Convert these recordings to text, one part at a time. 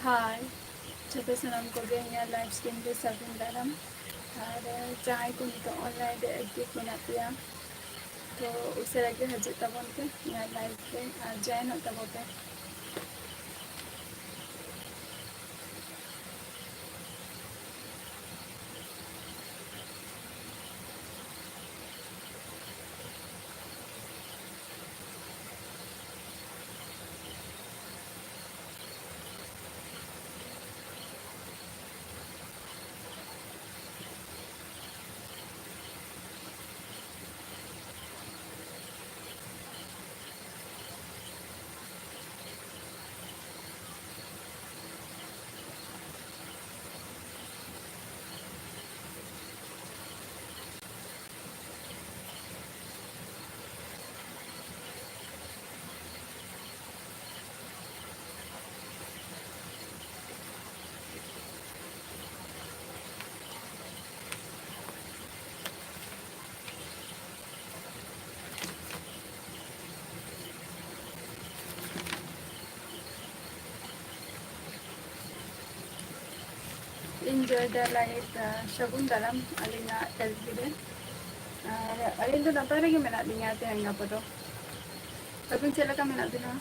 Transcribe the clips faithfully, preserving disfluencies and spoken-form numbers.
ᱦᱟᱭ, ᱡᱚᱛᱚ ᱥᱟᱱᱟᱢ ᱠᱚᱜᱮ ᱤᱧᱟᱹᱜ live stream ᱨᱮ ᱥᱟᱹᱜᱩᱱ ᱫᱟᱨᱟᱢ᱾ ᱟᱨ ᱡᱟᱦᱟᱸᱭ ᱠᱚ ᱱᱤᱛᱚᱜ online ᱨᱮ active ᱢᱮᱱᱟᱜ ᱯᱮᱭᱟ, ᱛᱚ ᱩᱥᱟᱹᱨᱟ ᱜᱮ ᱦᱤᱡᱩᱜ ᱛᱟᱵᱚᱱ ᱯᱮ ᱤᱧᱟᱹᱜ live ᱨᱮ ᱟᱨ join ᱚᱜ ᱛᱟᱵᱚᱱ ᱯᱮ᱾ Enjoy the life, ᱥᱟᱹᱜᱩᱱ ᱫᱟᱨᱟᱢ ᱟᱹᱞᱤᱧᱟᱜ ᱠᱟᱹᱞᱵᱤ ᱨᱮ᱾ ᱟᱨ ᱟᱹᱞᱤᱧ ᱫᱚ ᱱᱟᱯᱟᱭ ᱨᱮᱜᱮ ᱢᱮᱱᱟᱜ ᱞᱤᱧᱟ ᱛᱮᱦᱮᱧ ᱜᱟᱯᱟ ᱫᱚ᱾ ᱟᱹᱵᱤᱱ ᱪᱮᱫ ᱞᱮᱠᱟ ᱢᱮᱱᱟᱜ ᱵᱤᱱᱟ?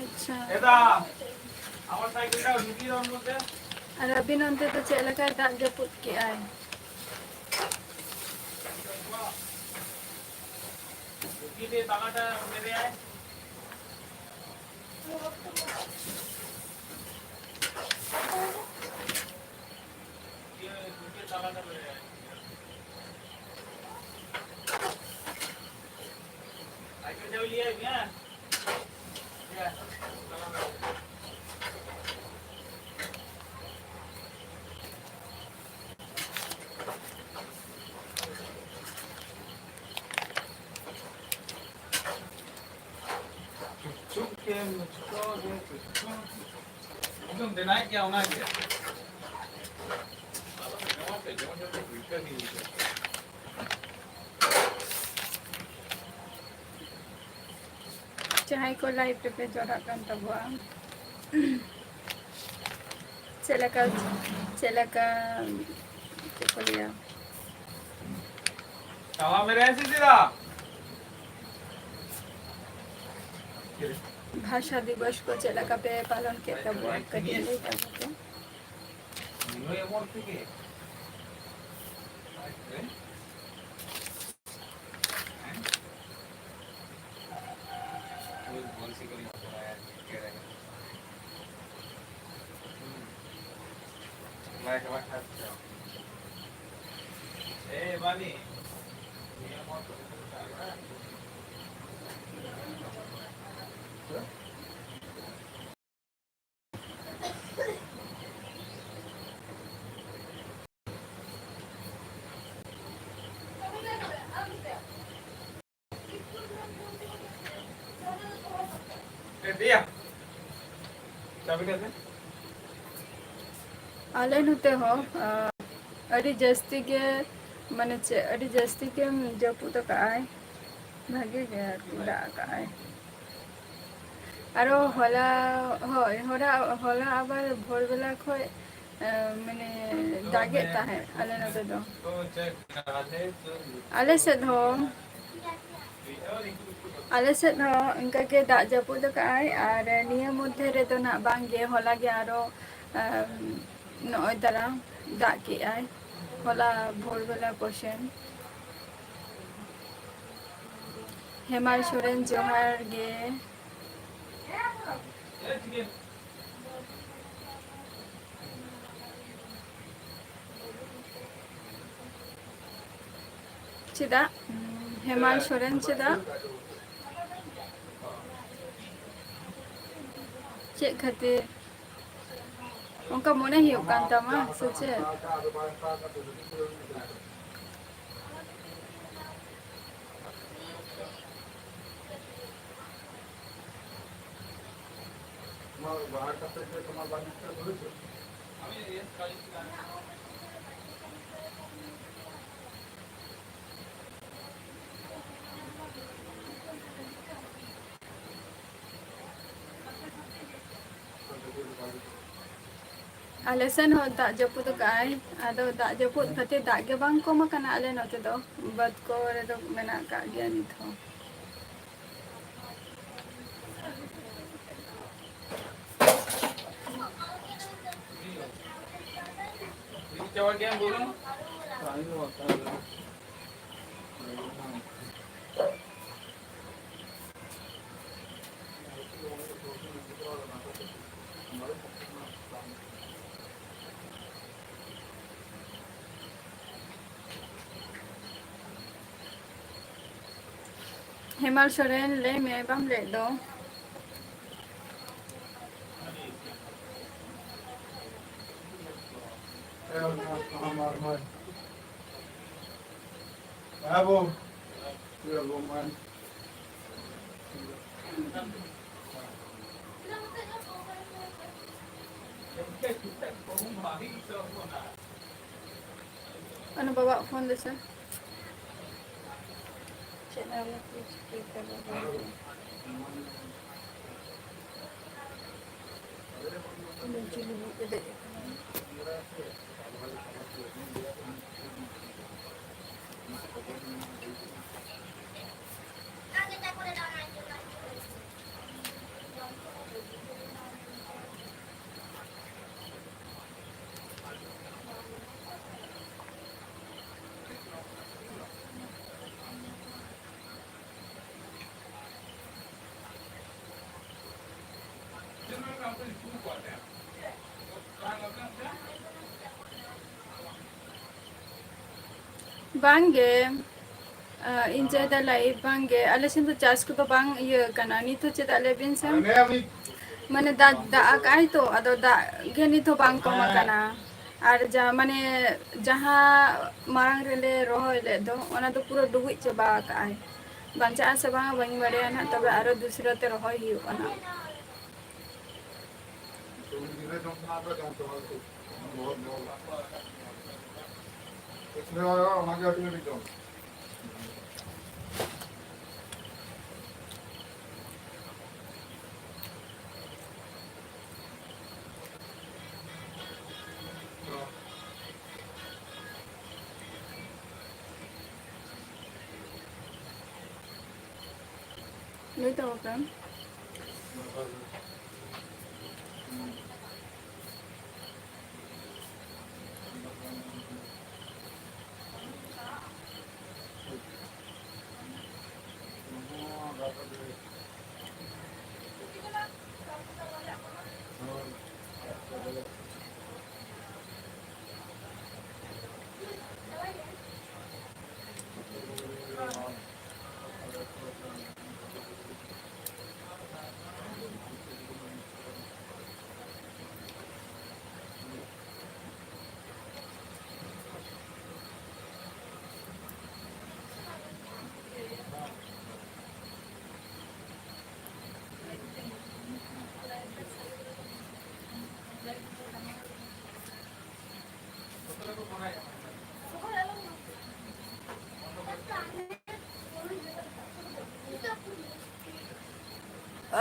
আচ্ছা। আর আবিন অন্তে তো ᱪᱮᱫ ᱞᱮᱠᱟᱭ ᱫᱟᱜ ᱡᱟᱹᱯᱩᱫ ᱠᱮᱜᱼᱟᱭ? ᱪᱩᱯ ᱪᱩᱯ ᱜᱮ, ᱢᱩᱪᱠᱟᱹ ᱜᱮ, ᱪᱩᱯ ᱪᱩᱯ᱾ ᱤᱧ ᱫᱚᱧ ᱵᱮᱱᱟᱣᱮᱫ ᱜᱮᱭᱟ ᱚᱱᱟ ᱜᱮ᱾ ᱟᱞᱚ ᱯᱮ ᱡᱚᱢᱟ ᱯᱮ, ᱡᱮᱢᱚᱱ ᱡᱚᱛᱚ ᱦᱩᱭᱠᱟᱹ ᱜᱮ ᱦᱩᱭᱩᱜᱼᱟ᱾ ᱡᱟᱦᱟᱸᱭ ᱠᱚ live ᱨᱮᱯᱮ ᱡᱚᱲᱟᱜ ᱠᱟᱱ ᱛᱟᱵᱚᱣᱟ, ᱪᱮᱫ ᱞᱮᱠᱟ, ᱪᱮᱫ ᱞᱮᱠᱟ, ᱪᱮᱫ ᱠᱚ ᱞᱟᱹᱭᱟ? ᱛᱟᱣᱟ ᱢᱮᱨᱮ ᱥᱤᱫᱤᱨᱟ᱾ ᱵᱷᱟᱥᱟ ᱫᱤᱵᱚᱥ ᱠᱚ ᱪᱮᱫ ᱞᱮᱠᱟ ᱯᱮ ᱯᱟᱞᱚᱱ ᱠᱮᱫ ᱛᱟᱵᱚᱣᱟ? ᱠᱟᱹᱴᱤᱡ ᱞᱟᱹᱭ ᱛᱟᱵᱚᱱ ᱯᱮ᱾ ᱟᱞᱮ ᱱᱚᱛᱮ ᱦᱚᱸ, ᱟᱸ, ᱟᱹᱰᱤ ᱡᱟᱹᱥᱛᱤ ᱜᱮ, ᱢᱟᱱᱮ ᱪᱮᱫ, ᱟᱹᱰᱤ ᱡᱟᱹᱥᱛᱤ ᱜᱮ ᱡᱟᱹᱯᱩᱫ ᱟᱠᱟᱫᱼᱟᱭ, ᱵᱷᱟᱜᱮ ᱜᱮ ᱟᱨᱠᱤ ᱫᱟᱜ ᱟᱠᱟᱫᱼᱟᱭ᱾ ᱟᱨᱚ ᱦᱚᱞᱟ, ᱦᱳᱭ, ᱦᱚᱞᱟ, ᱦᱚᱞᱟ ᱟᱵᱟᱨ ᱵᱷᱳᱨ ᱵᱮᱞᱟ ᱠᱷᱚᱡ, ᱮ, ᱢᱟᱱᱮ, ᱫᱟᱜᱮᱫ ᱛᱟᱦᱮᱸᱫ ᱟᱞᱮ ᱱᱚᱛᱮ ᱫᱚ᱾ ᱟᱞᱮ ᱥᱮᱫ ᱦᱚᱸ, ᱟᱞᱮ ᱥᱮᱫ ᱦᱚᱸ ᱚᱱᱠᱟ ᱜᱮ ᱫᱟᱜ ᱡᱟᱹᱯᱩᱫ ᱟᱠᱟᱫᱼᱟᱭ᱾ ᱟᱨ ᱱᱤᱭᱟᱹ ᱢᱚᱫᱽᱫᱷᱮ ᱨᱮᱫᱚ ᱱᱟᱜ ᱵᱟᱝ ᱜᱮ, ᱦᱚᱞᱟ ᱜᱮ ᱟᱨᱚ, ᱮ, ᱱᱚᱜᱼᱚᱭ ᱛᱟᱨᱟ ᱫᱟᱜ ᱠᱮᱫᱼᱟᱭ, ᱦᱚᱞᱟ ᱵᱷᱳᱨ ᱵᱮᱞᱟ ᱠᱚᱥᱮᱱ᱾ ᱦᱮᱢᱟᱞ ᱥᱚᱨᱮᱱ, ᱡᱚᱦᱟᱨ ᱜᱮ᱾ ᱪᱮᱫᱟᱜ? ᱦᱮᱢᱟᱞ ᱥᱚᱨᱮᱱ, ᱪᱮᱫᱟᱜ? ᱪᱮᱫ ᱠᱷᱟᱹᱛᱤᱨ? ᱚᱱᱠᱟ ᱢᱚᱱᱮ ᱦᱩᱭᱩᱜ ᱠᱟᱱ ᱛᱟᱢᱟ ᱥᱮ ᱪᱮᱫ? ᱟᱞᱮ ᱥᱮᱱ ᱦᱚᱸ ᱫᱟᱜ ᱡᱟᱹᱯᱩᱫ ᱟᱠᱟᱫᱼᱟᱭ᱾ ᱟᱫᱚ ᱫᱟᱜ ᱡᱟᱹᱯᱩᱫ ᱠᱷᱟᱹᱛᱤᱨ ᱫᱟᱜ ᱜᱮ ᱵᱟᱝ ᱠᱚᱢ ᱟᱠᱟᱱᱟ ᱟᱞᱮ ᱱᱚᱛᱮ ᱫᱚ᱾ ᱵᱟᱹᱫᱽ ᱠᱚᱨᱮ ᱫᱚ ᱢᱮᱱᱟᱜ ᱟᱠᱟᱫ ᱜᱮᱭᱟ ᱱᱤᱛ ᱦᱚᱸ᱾ ᱦᱮᱢᱟᱞ ᱥᱚᱨᱮᱱ, ᱞᱟᱹᱭ ᱢᱮ, ᱵᱟᱢ ᱞᱟᱹᱭᱮᱫ ᱫᱚ? ᱚᱱᱟ ᱵᱟᱵᱟᱣᱟᱜ ᱯᱷᱳᱱ ᱫᱮᱥᱮ᱾ ᱪᱮᱫ ᱟᱞᱮ ᱠᱚ ᱪᱤᱠᱟᱹ ᱠᱟᱫᱟ ᱵᱟᱝ? ᱩᱱᱤ ᱪᱤᱞᱤ ᱢᱤᱫ ᱮ ᱫᱮᱡ ᱟᱠᱟᱱᱟ᱾ ᱵᱟᱝᱜᱮ, ᱟ, ᱤᱧ ᱪᱟᱹᱭᱫᱟ live ᱵᱟᱝᱜᱮ᱾ ᱟᱞᱮ ᱥᱮᱱ ᱫᱚ ᱪᱟᱥ ᱠᱚᱫᱚ ᱵᱟᱝ ᱤᱭᱟᱹ ᱠᱟᱱᱟ ᱱᱤᱛ ᱦᱚᱸ᱾ ᱪᱮᱫᱟᱜ ᱞᱟᱹᱭ ᱵᱤᱱ ᱥᱮ? ᱢᱟᱱᱮ ᱫᱟᱜ, ᱫᱟᱜ ᱟᱠᱟᱜᱼᱟᱭ ᱛᱚ, ᱟᱫᱚ ᱫᱟᱜ ᱜᱮ ᱱᱤᱛ ᱦᱚᱸ ᱵᱟᱝ ᱠᱚᱢ ᱟᱠᱟᱱᱟ᱾ ᱟᱨ ᱡᱟ, ᱢᱟᱱᱮ ᱡᱟᱦᱟᱸ ᱢᱟᱲᱟᱝ ᱨᱮᱞᱮ ᱨᱚᱦᱚᱭ ᱞᱮᱫ ᱫᱚ, ᱚᱱᱟ ᱫᱚ ᱯᱩᱨᱟᱹ ᱰᱩᱵᱩᱡ ᱪᱟᱵᱟ ᱟᱠᱟᱜᱼᱟᱭ᱾ ᱵᱟᱧᱪᱟᱜᱼᱟ ᱥᱮ ᱵᱟᱝᱟ ᱵᱟᱹᱧ ᱵᱟᱲᱟᱭᱟ ᱱᱟᱦᱟᱜ, ᱛᱚᱵᱮ ᱟᱨᱚ ᱫᱩᱥᱨᱟᱹ ᱛᱮ ᱨᱚᱦᱚᱭ ᱦᱩᱭᱩᱜᱼᱟ ᱱᱟᱦᱟᱜ᱾ ᱞᱟᱹᱭ ᱛᱟᱵᱚ ᱯᱮ᱾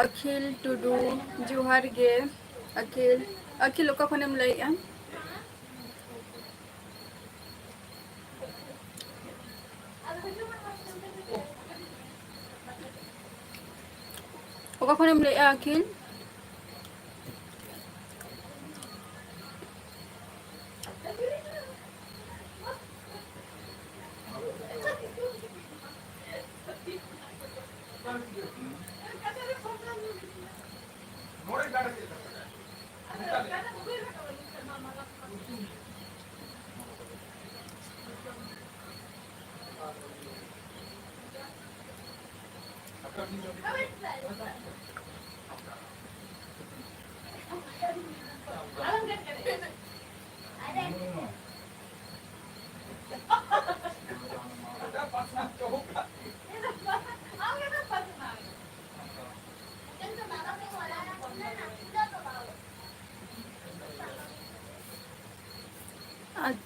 ᱟᱹᱠᱷᱤᱞ ᱴᱩᱰᱩ, ᱡᱚᱦᱟᱨ ᱜᱮ᱾ ᱟᱹᱠᱷᱤᱞ, ᱟᱹᱠᱷᱤᱞ, ᱚᱠᱟ ᱠᱷᱚᱱᱮᱢ ᱞᱟᱹᱭᱮᱜᱼᱟ? ᱚᱠᱟ ᱠᱷᱚᱱᱮᱢ ᱞᱟᱹᱭᱮᱜᱼᱟ, ᱟᱹᱠᱷᱤᱞ?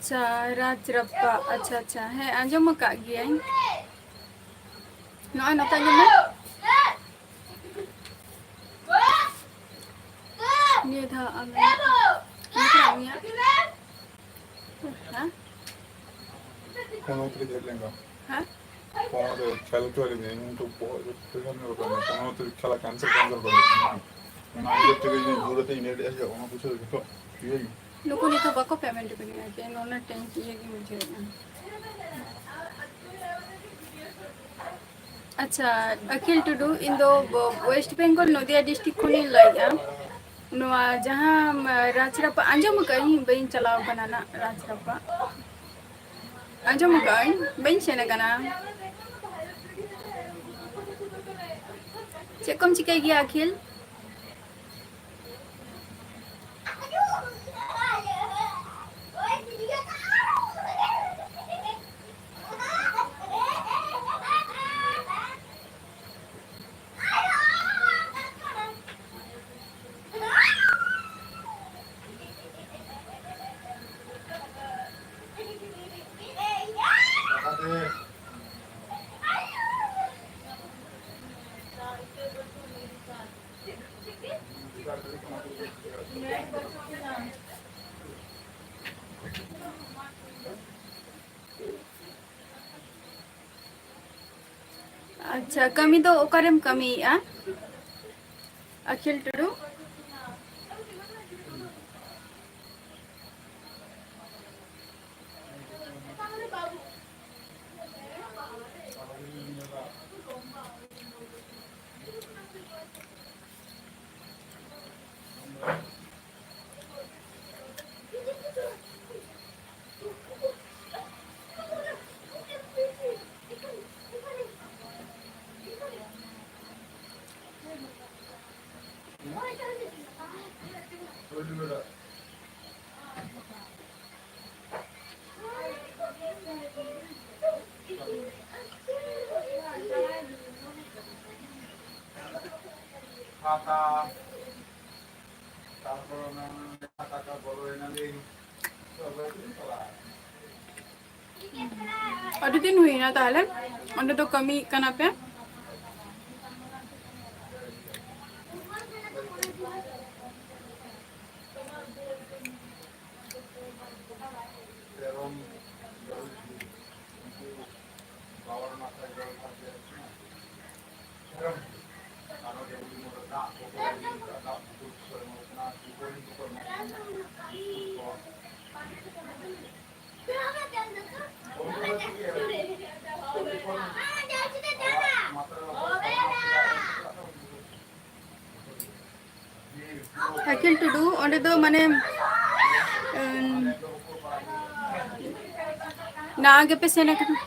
ᱟᱪᱪᱷᱟ, ᱨᱟᱡᱽ ᱨᱟᱯᱟᱜ, ᱟᱪᱪᱷᱟ, ᱟᱪᱪᱷᱟ, ᱦᱮᱸ, ᱟᱸᱡᱚᱢ ᱟᱠᱟᱫ ᱜᱤᱭᱟᱹᱧ᱾ ᱱᱚᱜᱼᱚᱭ ᱱᱚᱛᱮ ᱟᱸᱡᱚᱢ ᱢᱮ᱾ ᱱᱤᱭᱟᱹ ᱫᱷᱟᱣ ᱟᱢ ᱱᱤᱭᱟᱹ ᱫᱷᱟᱣ ᱩᱱᱤᱭᱟᱜ, ᱦᱮᱸ? ᱯᱚᱱᱚᱛ ᱨᱮ ᱪᱮᱫ ᱞᱮᱠᱟ? ᱦᱮᱸ? ᱯᱚᱱᱚᱛ ᱨᱮ ᱠᱷᱮᱞ ᱦᱚᱪᱚ ᱟᱞᱮ ᱢᱮ, ᱩᱱᱠᱩ ᱵᱚᱦᱚᱜ ᱨᱮ ᱯᱨᱮᱥᱟᱨ ᱧᱩᱨ ᱟᱠᱟᱱᱟ, ᱯᱚᱱᱚᱛ ᱨᱮ ᱠᱷᱮᱞᱟ cancel, cancel ᱠᱚ ᱞᱟᱹᱭ ᱠᱟᱱᱟ᱾ ᱚᱱᱟ ᱤᱭᱟᱹ ᱛᱮᱜᱮ ᱤᱧ ᱫᱩᱲᱩᱵ ᱠᱟᱛᱮ ᱤᱧ ᱞᱟᱹᱭ ᱞᱮᱫᱼᱟ ᱡᱮ ᱚᱱᱟ ᱯᱩᱭᱥᱟᱹ ᱡᱚᱛᱚ ᱤᱭᱟᱹ ᱱᱩᱠᱩ ᱱᱤᱛᱚᱜ ᱵᱟᱠᱚ payment ᱟᱠᱟᱫᱤᱧᱟ, ᱡᱮ ᱱᱚᱰᱮ ᱴᱮᱱ ᱤᱭᱟᱹ ᱜᱮ ᱵᱩᱡᱷᱟᱹᱣᱮᱫᱼᱟ᱾ ᱟᱪᱪᱷᱟ, ᱟᱠᱷᱤᱞ ᱴᱩᱰᱩ, ᱤᱧ ᱫᱚ ᱵᱚ-, West Bengal ᱱᱚᱫᱤᱭᱟ district ᱠᱷᱚᱱᱤᱧ ᱞᱟᱹᱭᱮᱫᱼᱟ᱾ ᱱᱚᱣᱟ ᱡᱟᱦᱟᱸ, ᱟᱸ, ᱨᱟᱡᱽ ᱨᱟᱯᱟᱜ ᱟᱸᱡᱚᱢ ᱟᱠᱟᱫ ᱟᱹᱧ, ᱵᱟᱹᱧ ᱪᱟᱞᱟᱣ ᱟᱠᱟᱱᱟ ᱱᱟᱜ ᱨᱟᱡᱽ ᱨᱟᱯᱟᱜ᱾ ᱟᱸᱡᱚᱢ ᱟᱠᱟᱫ ᱟᱹᱧ, ᱵᱟᱹᱧ ᱥᱮᱱ ᱟᱠᱟᱱᱟ᱾ ᱪᱮᱫ ᱠᱚᱢ ᱪᱤᱠᱟᱹᱭ ᱜᱮᱭᱟ ᱟᱠᱷᱤᱞ? ᱟᱪᱪᱷᱟ, ᱠᱟᱹᱢᱤ ᱫᱚ ᱚᱠᱟᱨᱮᱢ ᱠᱟᱹᱢᱤᱭᱮᱫᱼᱟ, ᱟᱠᱷᱤᱞ ᱴᱩᱰᱩ? ᱠᱷᱟᱛᱟ, ᱛᱟᱨᱯᱚᱨ ᱚᱱᱟ ᱠᱷᱟᱛᱟ ᱠᱚ ᱵᱚᱞᱚᱭᱮᱱᱟ ᱞᱤᱧ᱾ ᱛᱚᱵᱮ ᱞᱤᱧ ᱪᱟᱞᱟᱜᱼᱟ᱾ ᱟᱹᱰᱤ ᱫᱤᱱ ᱦᱩᱭᱱᱟ ᱛᱟᱦᱞᱮ ᱚᱸᱰᱮ ᱫᱚ ᱠᱟᱹᱢᱤᱭᱮᱫ ᱠᱟᱱᱟ ᱯᱮ? ᱟᱹᱠᱤᱞ ᱴᱩᱰᱩ, ᱚᱸᱰᱮ ᱫᱚ ᱢᱟᱱᱮ, ᱩᱢ, ᱱᱟᱣᱟ ᱜᱮᱯᱮ ᱥᱮᱱ ᱟᱠᱟᱱᱟ?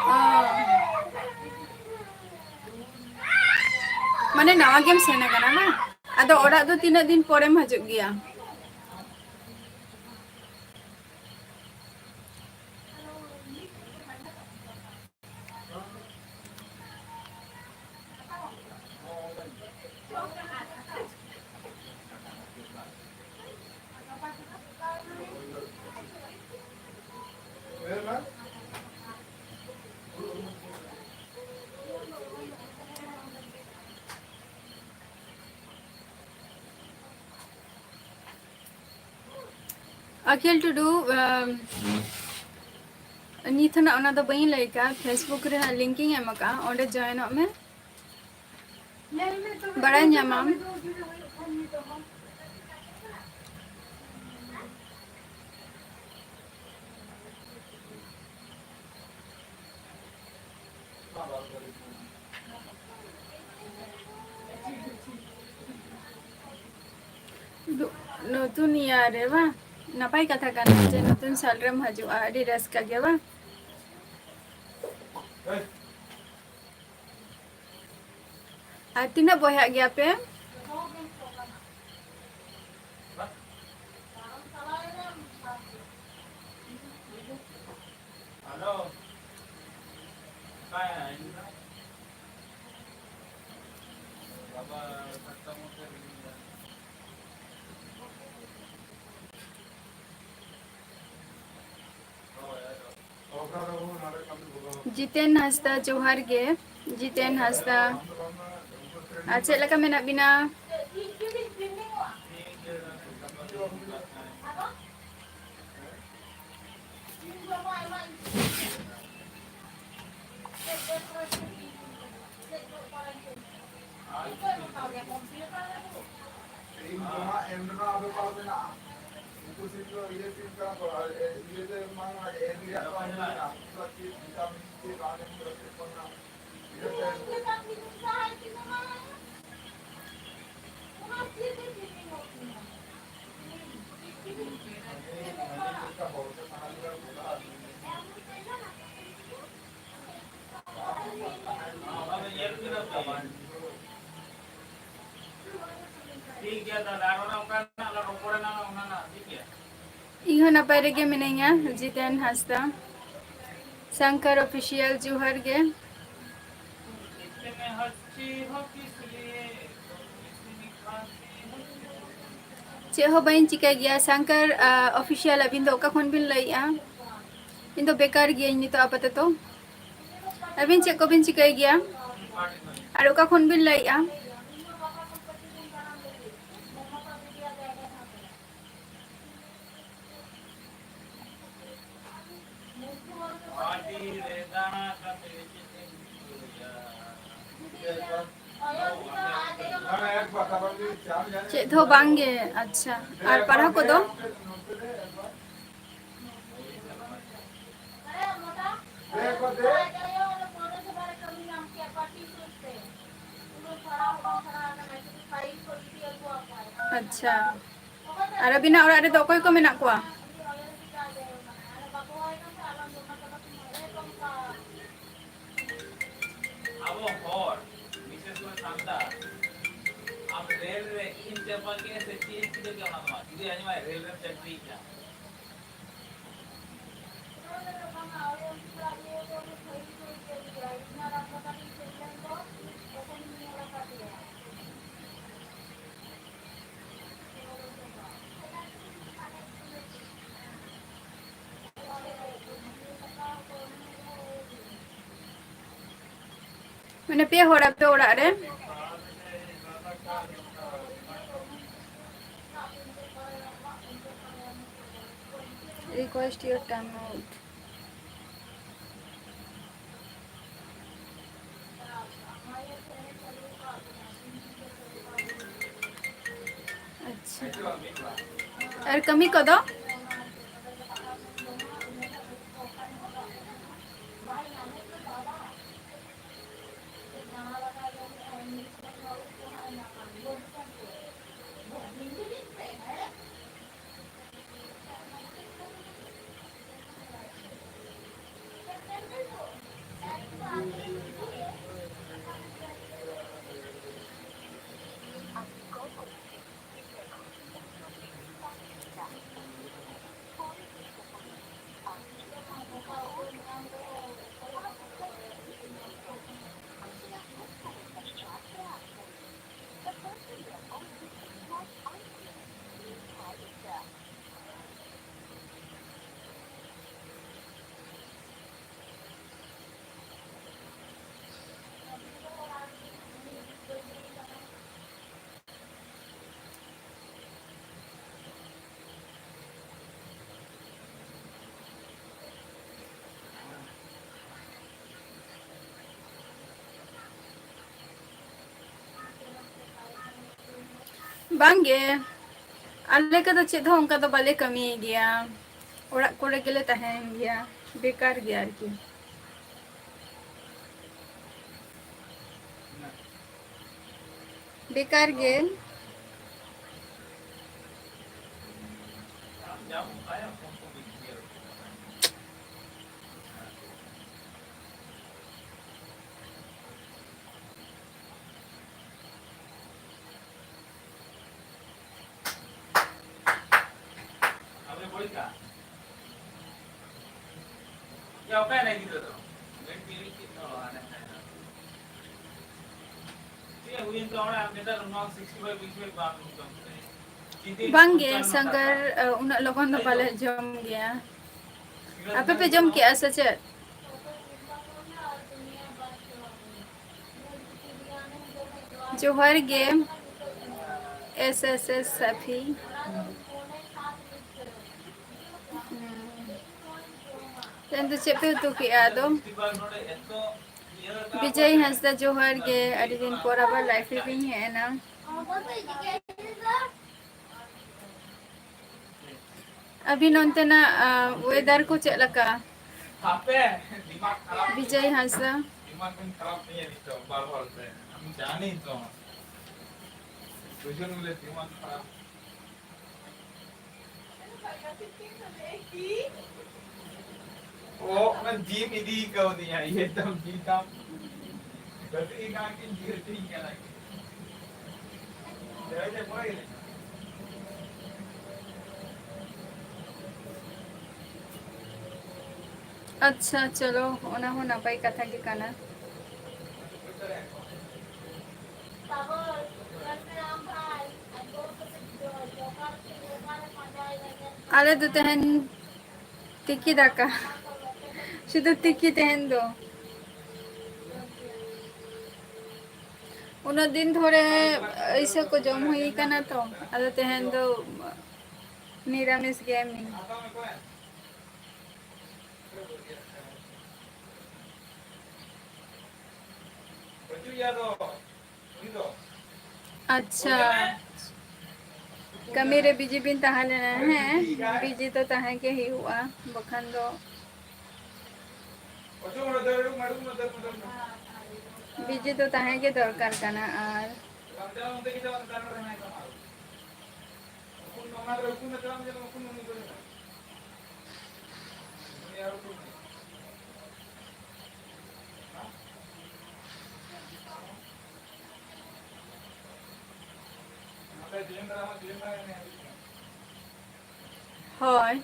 ᱚ᱾ ᱢᱟᱱᱮ ᱱᱟᱣᱟ ᱜᱮᱢ ᱥᱮᱱ ᱟᱠᱟᱱᱟ ᱵᱟᱝ? ᱟᱫᱚ ᱚᱲᱟᱜ ᱫᱚ ᱛᱤᱱᱟᱹᱜ ᱫᱤᱱ ᱯᱚᱨᱮᱢ ᱦᱤᱡᱩᱜ ᱜᱮᱭᱟ? ᱟᱹᱠᱤᱞ ᱴᱩᱰᱩ, ᱟᱢ, ᱱᱤᱛ ᱦᱚᱸ ᱱᱟᱜ ᱚᱱᱟ ᱫᱚ ᱵᱟᱹᱧ ᱞᱟᱹᱭ ᱠᱟᱜᱼᱟ, Facebook ᱨᱮ ᱦᱟᱸᱜ link ᱤᱧ ᱮᱢ ᱟᱠᱟᱜᱼᱟ, ᱚᱸᱰᱮ join ᱚᱜ ᱢᱮ, ᱵᱟᱲᱟᱭ ᱧᱟᱢᱟᱢ᱾ ᱫᱩ-, ᱱᱚᱛᱩᱱ year ᱨᱮ ᱵᱟᱝ? ᱱᱟᱯᱟᱭ ᱠᱟᱛᱷᱟ ᱠᱟᱱᱟ ᱡᱮ ᱱᱚᱛᱩᱱ ᱥᱟᱞ ᱨᱮᱢ ᱦᱤᱡᱩᱜᱼᱟ, ᱟᱹᱰᱤ ᱨᱟᱹᱥᱠᱟᱹ ᱜᱮ ᱵᱟᱝ? ᱟᱨ ᱛᱤᱱᱟᱹᱜ ᱵᱚᱭᱦᱟᱜ ᱜᱮᱭᱟ ᱯᱮ? ᱡᱤᱛᱮᱱ ᱦᱟᱸᱥᱫᱟ, ᱡᱚᱦᱟᱨ ᱜᱮ᱾ ᱡᱤᱛᱮᱱ ᱦᱟᱸᱥᱫᱟ, ᱟᱨ ᱪᱮᱫ ᱞᱮᱠᱟ ᱢᱮᱱᱟᱜ ᱵᱤᱱᱟ? ᱤᱧ ᱦᱚᱸ ᱱᱟᱯᱟᱭ ᱨᱮᱜᱮ ᱢᱤᱱᱟᱹᱧᱟ, ᱡᱤᱛᱮᱱ ᱦᱟᱸᱥᱫᱟ᱾ ᱥᱟᱝᱠᱟᱨ ᱚᱯᱷᱤᱥᱤᱭᱟᱞ, ᱡᱚᱦᱟᱨ ᱜᱮ᱾ ᱪᱮᱫ ᱦᱚᱸ ᱵᱟᱹᱧ ᱪᱤᱠᱟᱹᱭ ᱜᱮᱭᱟ᱾ ᱥᱟᱝᱠᱟᱨ, ᱟ, ᱚᱯᱷᱤᱥᱤᱭᱟᱞ, ᱟᱹᱵᱤᱱ ᱫᱚ ᱚᱠᱟ ᱠᱷᱚᱱ ᱵᱤᱱ ᱞᱟᱹᱭᱮᱜᱼᱟ? ᱤᱧ ᱫᱚ ᱵᱮᱠᱟᱨ ᱜᱤᱭᱟᱹᱧ ᱱᱤᱛᱚᱜ ᱟᱯᱟᱛᱚᱛᱚ᱾ ᱟᱹᱵᱤᱱ ᱪᱮᱫ ᱠᱚᱵᱤᱱ ᱪᱤᱠᱟᱹᱭ ᱜᱮᱭᱟ? ᱟᱨ ᱚᱠᱟ ᱠᱷᱚᱱ ᱵᱤᱱ ᱞᱟᱹᱭᱮᱜᱼᱟ? ᱪᱮᱫ ᱦᱚᱸ ᱵᱟᱝ ᱜᱮ᱾ ᱟᱪᱪᱷᱟ, ᱟᱨ ᱯᱟᱲᱦᱟᱣ ᱠᱚᱫᱚ? ᱟᱪᱪᱷᱟ, ᱟᱨ ᱟᱹᱵᱤᱱᱟᱜ ᱚᱲᱟᱜ ᱨᱮᱫᱚ ᱚᱠᱚᱭ ᱠᱚ ᱢᱮᱱᱟᱜ ᱠᱚᱣᱟ? ᱟᱵᱚ ᱦᱚᱲ, ᱵᱤᱥᱮᱥ ᱠᱚᱨᱮ ᱥᱟᱱᱛᱟᱲ, ᱟᱢ ᱨᱮᱞ ᱨᱮ ᱤᱧ ᱪᱟᱯᱟ ᱠᱮᱫ ᱥᱮ ᱪᱮᱫ ᱮᱢ ᱪᱤᱠᱟᱹ ᱠᱮᱫᱟ ᱚᱱᱟ ᱫᱚ ᱵᱟᱝ, ᱡᱩᱫᱤ ᱟᱸᱡᱚᱢᱟᱭ ᱨᱮᱞ ᱨᱮᱢ ᱪᱟᱹᱠᱨᱤᱭᱮᱫᱟ᱾ ᱢᱟᱱᱮ ᱯᱮ ᱦᱚᱲ ᱟᱯᱮ ᱚᱲᱟᱜ ᱨᱮ? Request your time out. ᱟᱪᱪᱷᱟ᱾ ᱟᱨ ᱠᱟᱹᱢᱤ ᱠᱚᱫᱚ? ᱵᱟᱝᱜᱮ, ᱟᱞᱮ ᱠᱚᱫᱚ ᱪᱮᱫ ᱦᱚᱸ ᱚᱱᱠᱟ ᱫᱚ ᱵᱟᱞᱮ ᱠᱟᱹᱢᱤᱭ ᱜᱮᱭᱟ, ᱚᱲᱟᱜ ᱠᱚᱨᱮ ᱜᱮᱞᱮ ᱛᱟᱦᱮᱱ ᱜᱮᱭᱟ, ᱵᱮᱠᱟᱨ ᱜᱮ ᱟᱨᱠᱤ᱾ ᱵᱮᱠᱟᱨ ᱜᱮ᱾ ᱵᱟᱝᱜᱮ ᱥᱟᱝᱜᱟᱨ, ᱩᱱᱟᱹᱜ ᱞᱚᱜᱚᱱ ᱫᱚ ᱵᱟᱞᱮ ᱡᱚᱢ ᱜᱮᱭᱟ᱾ ᱟᱯᱮ ᱯᱮ ᱡᱚᱢ ᱠᱮᱜᱼᱟ ᱥᱮ ᱪᱮᱫ? ᱡᱚᱦᱟᱨ ᱜᱮ, ᱮᱥ ᱮᱥ ᱮᱥ ᱥᱟᱯᱷᱤ᱾ ᱛᱮᱦᱮᱧ ᱫᱚ ᱪᱮᱫ ᱯᱮ ᱩᱛᱩ ᱠᱮᱜᱼᱟ ᱟᱫᱚ? ᱵᱤᱡᱚᱭ ᱦᱟᱸᱥᱫᱟ, ᱡᱚᱦᱟᱨ ᱜᱮ, ᱟᱹᱰᱤ ᱫᱤᱱ ᱯᱚᱨ ᱟᱵᱟᱨ ᱞᱟᱭᱤᱵᱷ ᱨᱮᱵᱤᱱ ᱦᱮᱡ ᱮᱱᱟ᱾ ᱟᱹᱵᱤᱱ ᱚᱱᱛᱮᱱᱟᱜ, ᱟ, ᱣᱮᱫᱟᱨ ᱠᱚ ᱪᱮᱫ ᱞᱮᱠᱟ? ᱵᱤᱡᱚᱭ ᱦᱟᱸᱥᱫᱟ᱾ ᱚ, ᱚᱱᱟ ᱡᱤᱢ ᱤᱫᱤ ᱠᱟᱣᱫᱤᱧᱟ, ᱤᱭᱟᱹ ᱛᱟᱢ, ᱡᱤᱢ ᱛᱟᱢ᱾ ᱜᱟᱛᱮ ᱜᱮ ᱠᱟᱱᱟ ᱠᱤᱱ, ᱡᱤᱢ ᱤᱫᱤ ᱠᱟᱱᱟ ᱠᱤᱱ᱾ ᱟᱪᱪᱷᱟ, ᱪᱚᱞᱚ, ᱚᱱᱟ ᱦᱚᱸ ᱱᱟᱯᱟᱭ ᱠᱟᱛᱷᱟ ᱜᱮ ᱠᱟᱱᱟ᱾ ᱟᱞᱮ ᱫᱚ ᱛᱮᱦᱮᱧ ᱛᱤᱠᱤ ᱫᱟᱠᱟ, ᱥᱩᱫᱷᱩ ᱛᱤᱠᱤ ᱛᱮᱦᱮᱧ ᱫᱚ᱾ ᱩᱱᱟᱹᱜ ᱫᱤᱱ ᱫᱷᱚᱨᱮ ᱟᱹᱭᱥᱟᱹ ᱠᱚ ᱡᱚᱢ ᱦᱩᱭ ᱠᱟᱱᱟ ᱛᱚ, ᱟᱫᱚ ᱛᱮᱦᱮᱧ ᱫᱚ ᱱᱤᱨᱟᱢᱤᱥ ᱜᱮ ᱮᱢᱱᱤ᱾ ᱟᱪᱪᱷᱟ, ᱠᱟᱹᱢᱤ ᱨᱮ ᱵᱤᱡᱤ ᱵᱤᱱ ᱛᱟᱦᱮᱸ ᱞᱮᱱᱟ? ᱦᱮᱸ, ᱵᱤᱡᱤ ᱫᱚ ᱛᱟᱦᱮᱸ ᱜᱮ ᱦᱩᱭᱩᱜᱼᱟ, ᱵᱟᱠᱷᱟᱱ ᱫᱚ ᱵᱤᱡᱤ ᱫᱚ ᱛᱟᱦᱮᱸ ᱜᱮ ᱫᱚᱨᱠᱟᱨ ᱠᱟᱱᱟ᱾ ᱟᱨ ᱦᱳᱭ᱾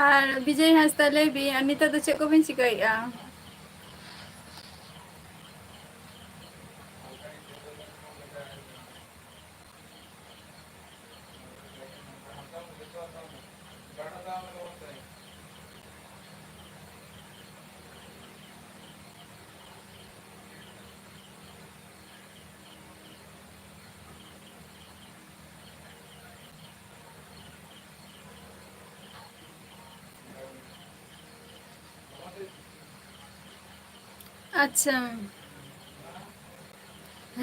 ᱟᱨ ᱵᱤᱡᱚᱭ ᱦᱟᱸᱥᱫᱟ, ᱞᱟᱹᱭ ᱵᱤᱱ, ᱟᱨ ᱱᱤᱛᱚᱜ ᱫᱚ ᱪᱮᱫ ᱠᱚᱵᱤᱱ ᱪᱤᱠᱟᱹᱭᱮᱫᱼᱟ? ᱟᱪᱪᱷᱟ,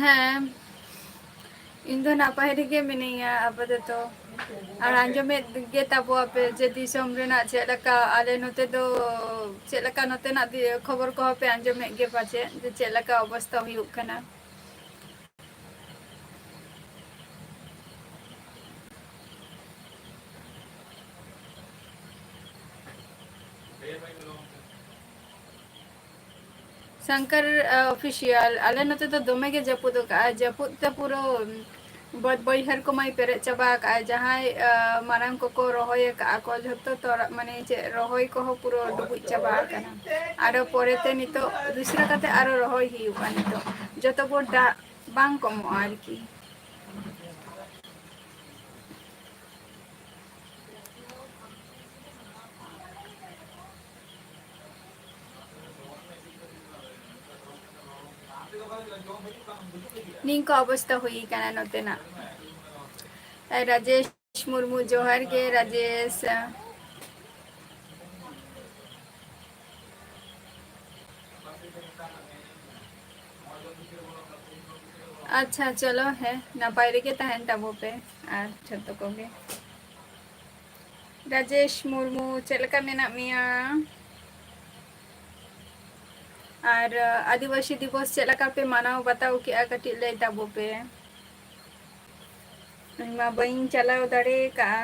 ᱦᱮᱸ, ᱤᱧ ᱫᱚ ᱱᱟᱯᱟᱭ ᱨᱮᱜᱮ ᱢᱤᱱᱟᱹᱧᱟ ᱟᱯᱟᱛᱚᱛᱚ᱾ ᱟᱨ ᱟᱸᱡᱚᱢᱮᱫ ᱜᱮ ᱛᱟᱵᱚᱣᱟᱯᱮ ᱡᱮ ᱫᱤᱥᱚᱢ ᱨᱮᱱᱟᱜ ᱪᱮᱫ ᱞᱮᱠᱟ, ᱟᱞᱮ ᱱᱚᱛᱮ ᱫᱚ ᱪᱮᱫ ᱞᱮᱠᱟ, ᱱᱚᱛᱮᱱᱟᱜ ᱫᱤ-, ᱠᱷᱚᱵᱚᱨ ᱠᱚᱦᱚᱸ ᱯᱮ ᱟᱸᱡᱚᱢᱮᱫ ᱜᱮ ᱯᱟᱪᱮᱫ, ᱡᱮ ᱪᱮᱫ ᱞᱮᱠᱟ ᱚᱵᱚᱥᱛᱟ ᱦᱩᱭᱩᱜ ᱠᱟᱱᱟ᱾ ᱥᱚᱝᱠᱚᱨ, ᱟ, ᱚᱯᱷᱤᱥᱤᱭᱟᱞ, ᱟᱞᱮ ᱱᱚᱛᱮ ᱫᱚ ᱫᱚᱢᱮ ᱜᱮ ᱡᱟᱹᱯᱩᱫ ᱟᱠᱟᱜᱼᱟᱭ᱾ ᱡᱟᱹᱯᱩᱫ ᱛᱮ ᱯᱩᱨᱟᱹ ᱵᱟᱹᱫᱽ ᱵᱟᱹᱭᱦᱟᱹᱲ ᱠᱚᱢᱟᱭ ᱯᱮᱨᱮᱡ ᱪᱟᱵᱟ ᱟᱠᱟᱜᱼᱟᱭ᱾ ᱡᱟᱦᱟᱸᱭ, ᱟ, ᱢᱟᱨᱟᱝ ᱠᱚᱠᱚ ᱨᱚᱦᱚᱭ ᱟᱠᱟᱜᱼᱟ ᱠᱚ, ᱡᱷᱚᱛᱚ ᱛᱚᱨᱟ-, ᱢᱟᱱᱮ ᱪᱮᱫ, ᱨᱚᱦᱚᱭ ᱠᱚᱦᱚᱸ ᱯᱩᱨᱟᱹ ᱰᱩᱵᱩᱡ ᱪᱟᱵᱟ ᱟᱠᱟᱱᱟ᱾ ᱟᱨᱚ ᱯᱚᱨᱮᱛᱮ ᱱᱤᱛᱚᱜ ᱫᱩᱥᱨᱟ ᱠᱟᱛᱮ ᱟᱨᱚ ᱨᱚᱦᱚᱭ ᱦᱩᱭᱩᱜᱼᱟ ᱱᱤᱛᱚᱜ, ᱡᱚᱛᱚ ᱵᱷᱳᱨ ᱫᱟᱜ ᱵᱟᱝ ᱠᱚᱢᱚᱜᱼᱟ ᱟᱨᱠᱤ᱾ ᱱᱤᱝᱠᱟᱹ ᱚᱵᱚᱥᱛᱟ ᱦᱩᱭ ᱟᱠᱟᱱᱟ ᱱᱚᱛᱮᱱᱟᱜ᱾ ᱨᱟᱡᱮᱥ ᱢᱩᱨᱢᱩ, ᱡᱚᱦᱟᱨ ᱜᱮ ᱨᱟᱡᱮᱥ᱾ ᱟᱪᱪᱷᱟ, ᱪᱚᱞᱚ, ᱦᱮᱸ, ᱱᱟᱯᱟᱭ ᱨᱮᱜᱮ ᱛᱟᱦᱮᱱ ᱛᱟᱵᱚ ᱯᱮ ᱟᱨ ᱡᱷᱚᱛᱚ ᱠᱚᱜᱮ᱾ ᱨᱟᱡᱮᱥ ᱢᱩᱨᱢᱩ, ᱪᱮᱫ ᱞᱮᱠᱟ ᱢᱮᱱᱟᱜ ᱢᱮᱭᱟ? ᱟᱨ, ᱟᱹᱫᱤᱵᱟᱹᱥᱤ ᱫᱤᱵᱚᱥ ᱪᱮᱫ ᱞᱮᱠᱟ ᱯᱮ ᱢᱟᱱᱟᱣ ᱵᱟᱛᱟᱣ ᱠᱮᱜᱼᱟ? ᱠᱟᱹᱴᱤᱡ ᱞᱟᱹᱭ ᱛᱟᱵᱚ ᱯᱮ᱾ ᱤᱧ ᱢᱟ ᱵᱟᱹᱧ ᱪᱟᱞᱟᱣ ᱫᱟᱲᱮ ᱠᱟᱜᱼᱟ᱾